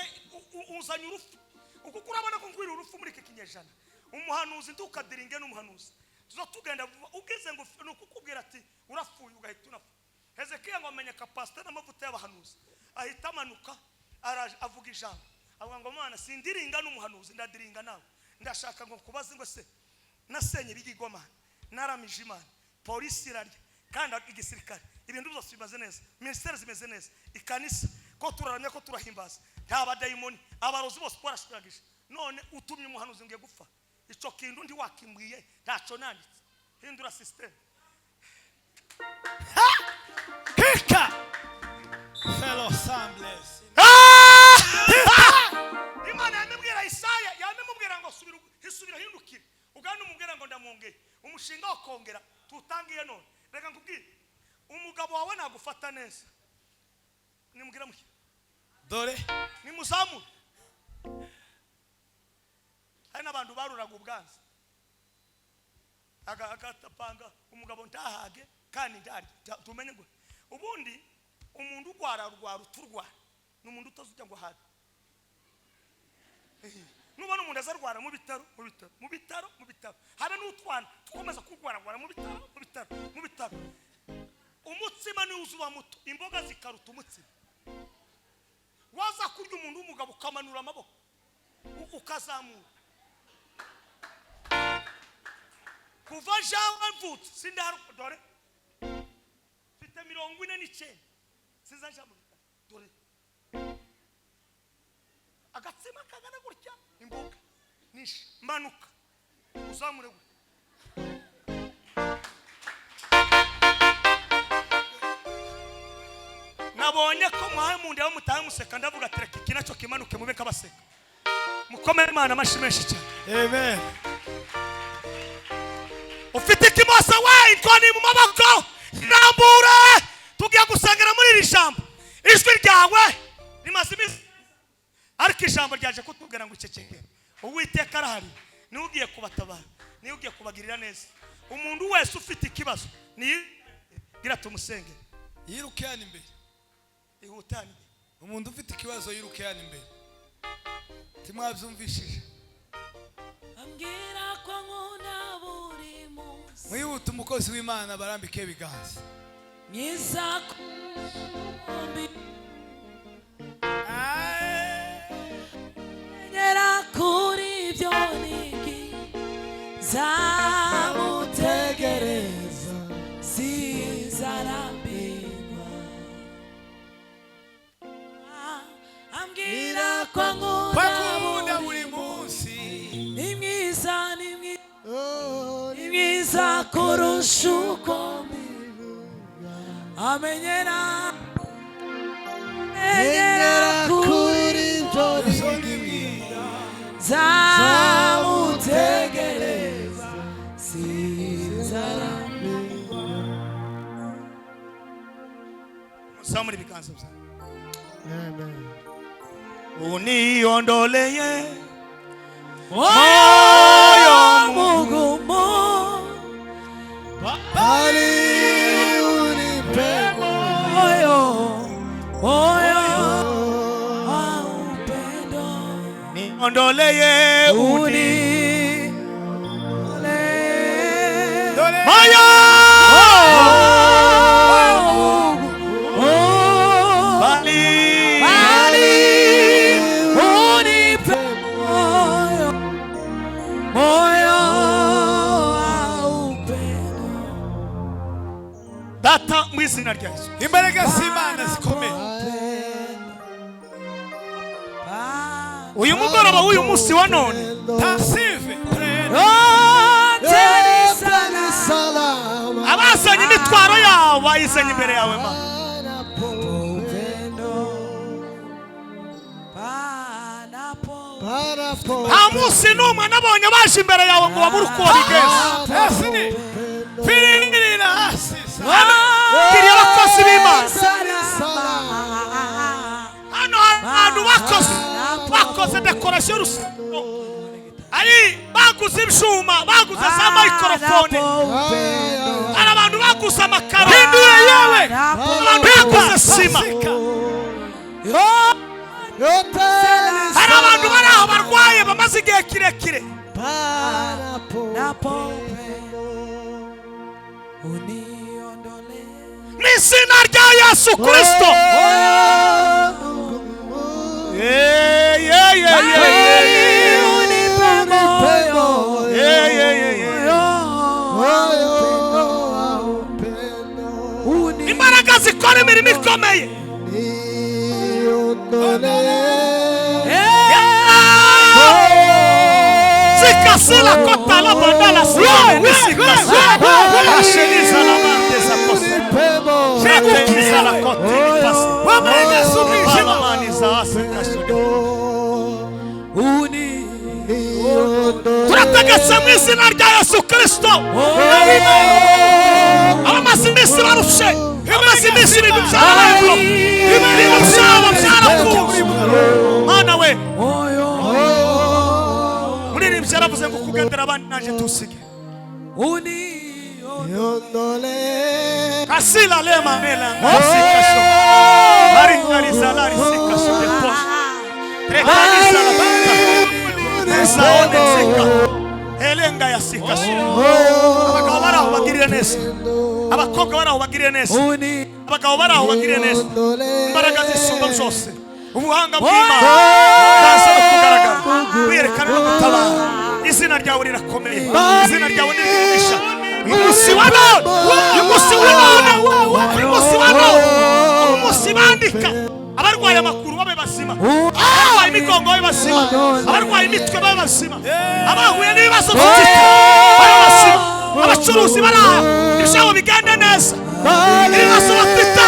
uzanye urupfu, kuko urabona ko ngwira urupfu muri iki kinyejana. Umuhanuzi ntukadiringe n'umuhanuzi, tuza tugenda vuba ugize ngo ni ukukubwira ati urapfuye, ugahita unapfa. Hezekiya ngo amenye capacité n'amavuta y'abahanuzi, ahita amanuka, araje avuga ijambo, avuga ngo Mana, sindiringa n'umuhanuzi, ndadiringa nawe. Ndashaka ngo nkubaze ngo se nasenye ibigirwamana, naramije Imana, polisi irarya kandi igisirikare, ibintu byose bimeze neza, minisiteri zimeze neza, ikanisa ko turaramya, ko turahimbaza, nta badayimoni, abarozi bose twarashwiragije, none utumye umuhanuzi ngiye gupfa. Icyo kintu ndi wakimbwiye ntacyo nanditse. Hindura système. Kika. Fellow assemblies. Imana yamubwira Isaya, yamubwira ngo subira, isubira, hindukire ugana umubwira ngo ndamwongeye umushinga wo kongera tutangiye none. Reka nkubwire, umugabo wawe nagufata neza, nimubwira mushya. Dore. Nimuzamure. Hari n'abantu baruraga ubwanza, agatapanga umugabo ntahage kandi ndarye. Tumenye ngo ubundi umuntu urwara rwara uturwara ni umuntu utazujya ngo ahage. Nubona umuntu azarwara mu bitaro, mu bitaro, mu bitaro, mu bitaro, habe n'utwana dukomeza kurwaragwara mu bitaro, mu bitaro, mu bitaro, umutsima niwo uzuba muto, imboga zikaruta umutsima. Waza kurya umuntu w'umugabo ukamanura amaboko, ukazamura. Kuva jawe mvutse sindahari, dore mfite 49, sinzaja mu bitaro. Dore agatsima kangana gutya, imboga nishi, manuka uzamure gutya. Nabonye ko mwawe mu nda mutahe museka, ndavuga ati reka iki nacyo kimanuke mube kabaseka. Mukomere Imana amashyi menshi cyane. Amen. Ufite ikimoso we, inkoni mu maboko, rambura, tugiye gusengera muri iri jambo. Ijwi ryawe rimaze iminsi, ariko ijambo ryaje kutubwira ngo uceceke. Uwiteka arahari, niwe ugiye kubatabara, niwe ugiye kubagirira neza. Umuntu wese ufite ikibazo nigira tumusengere. Yiruke hano imbere. Ihutane. Umuntu ufite ikibazo yiruke hano imbere. Timwabyumvishije? Ambwira ko nkunda buri munsi. Mwihute, umukozi w'Imana barambike ibiganza. Myiza kumbi ngera kuri ibyo nigi zamutegereza sizarambirwa. Ambwira ko Ko nkunda akunda buri buri munsi. Ni mwiza, ni mwiza. Oh, kurusha uko mbivuga amenyera kuri ibyo nibwira nzamutegereza sinzarambirwa. Muzamure ibiganza byawe. Uniondoleye moyo mugumu Bali unipe moyo moyo wa upendo niondoleye uni uniondoleye moyo bali Bali unipe moyo moyo wa upendo. Data mu izina rya Yesu. Imbaraga z'Imana zikomeye. Uyu mugoroba w'uyu munsi wa none Tasive salama abazanye imitwaro yabo bayizanye imbere yawe Mana. Nta munsi n'umwe nabonye baje imbere yawe ngo babure uko babigenza. Tasini Firingira hasi. Kiriya abakozi b'Imana hano hantu bakoze dekorasiyo y'urusengero, ari baguze ibyuma, baguze za mayikorofone, hari abantu baguze amakaro, yewe abantu baguze sima, hari abantu bari aho barwaye bamaze igihe kirekire. Mu izina rya Yesu Kristo. Imbaraga zikora imirimo ikomeye. Zikasila kota la bandala sione nisikasila asheniza la mante za kosa Shekutiza la kote ni pasi Palamani za asikashude. Turategetse mu izina rya Yesu Kristo. Abamaze iminsi barushe, abamaze iminsi ibintu byarabaye, ibintu byabo byarapfuye. Mana we, muririmbyi yaravuze ngo kugendera abandi naje tusige. Kasila lema mela ngasikasho. Barikariza larisikasho de posho. Trekanisa la banta. Saone sika. Elenga ya sikasho. Abagabo bari aho bagirire neza. Abakobwa bari aho bagirire neza. Abagabo bari aho bagirire neza. Imbaraga zisumba zose. Ubuhanga bw'Imana bwaza no kugaragara. Kwiyerekana no gutabara. Izina ryawe rirakomeye. Izina ryawe ni ryigisha. Umunsi wa none, umunsi wa none, umunsi wa none, umunsi bandika abarwaye amakuru babe bazima, abarwaye imigongo babe bazima, abarwaye imitwe babe bazima, abahuye n'ibibazo by'igiti babe bazima, abacuruzi bari aha ibyabo bigende neza, ibibazo bafite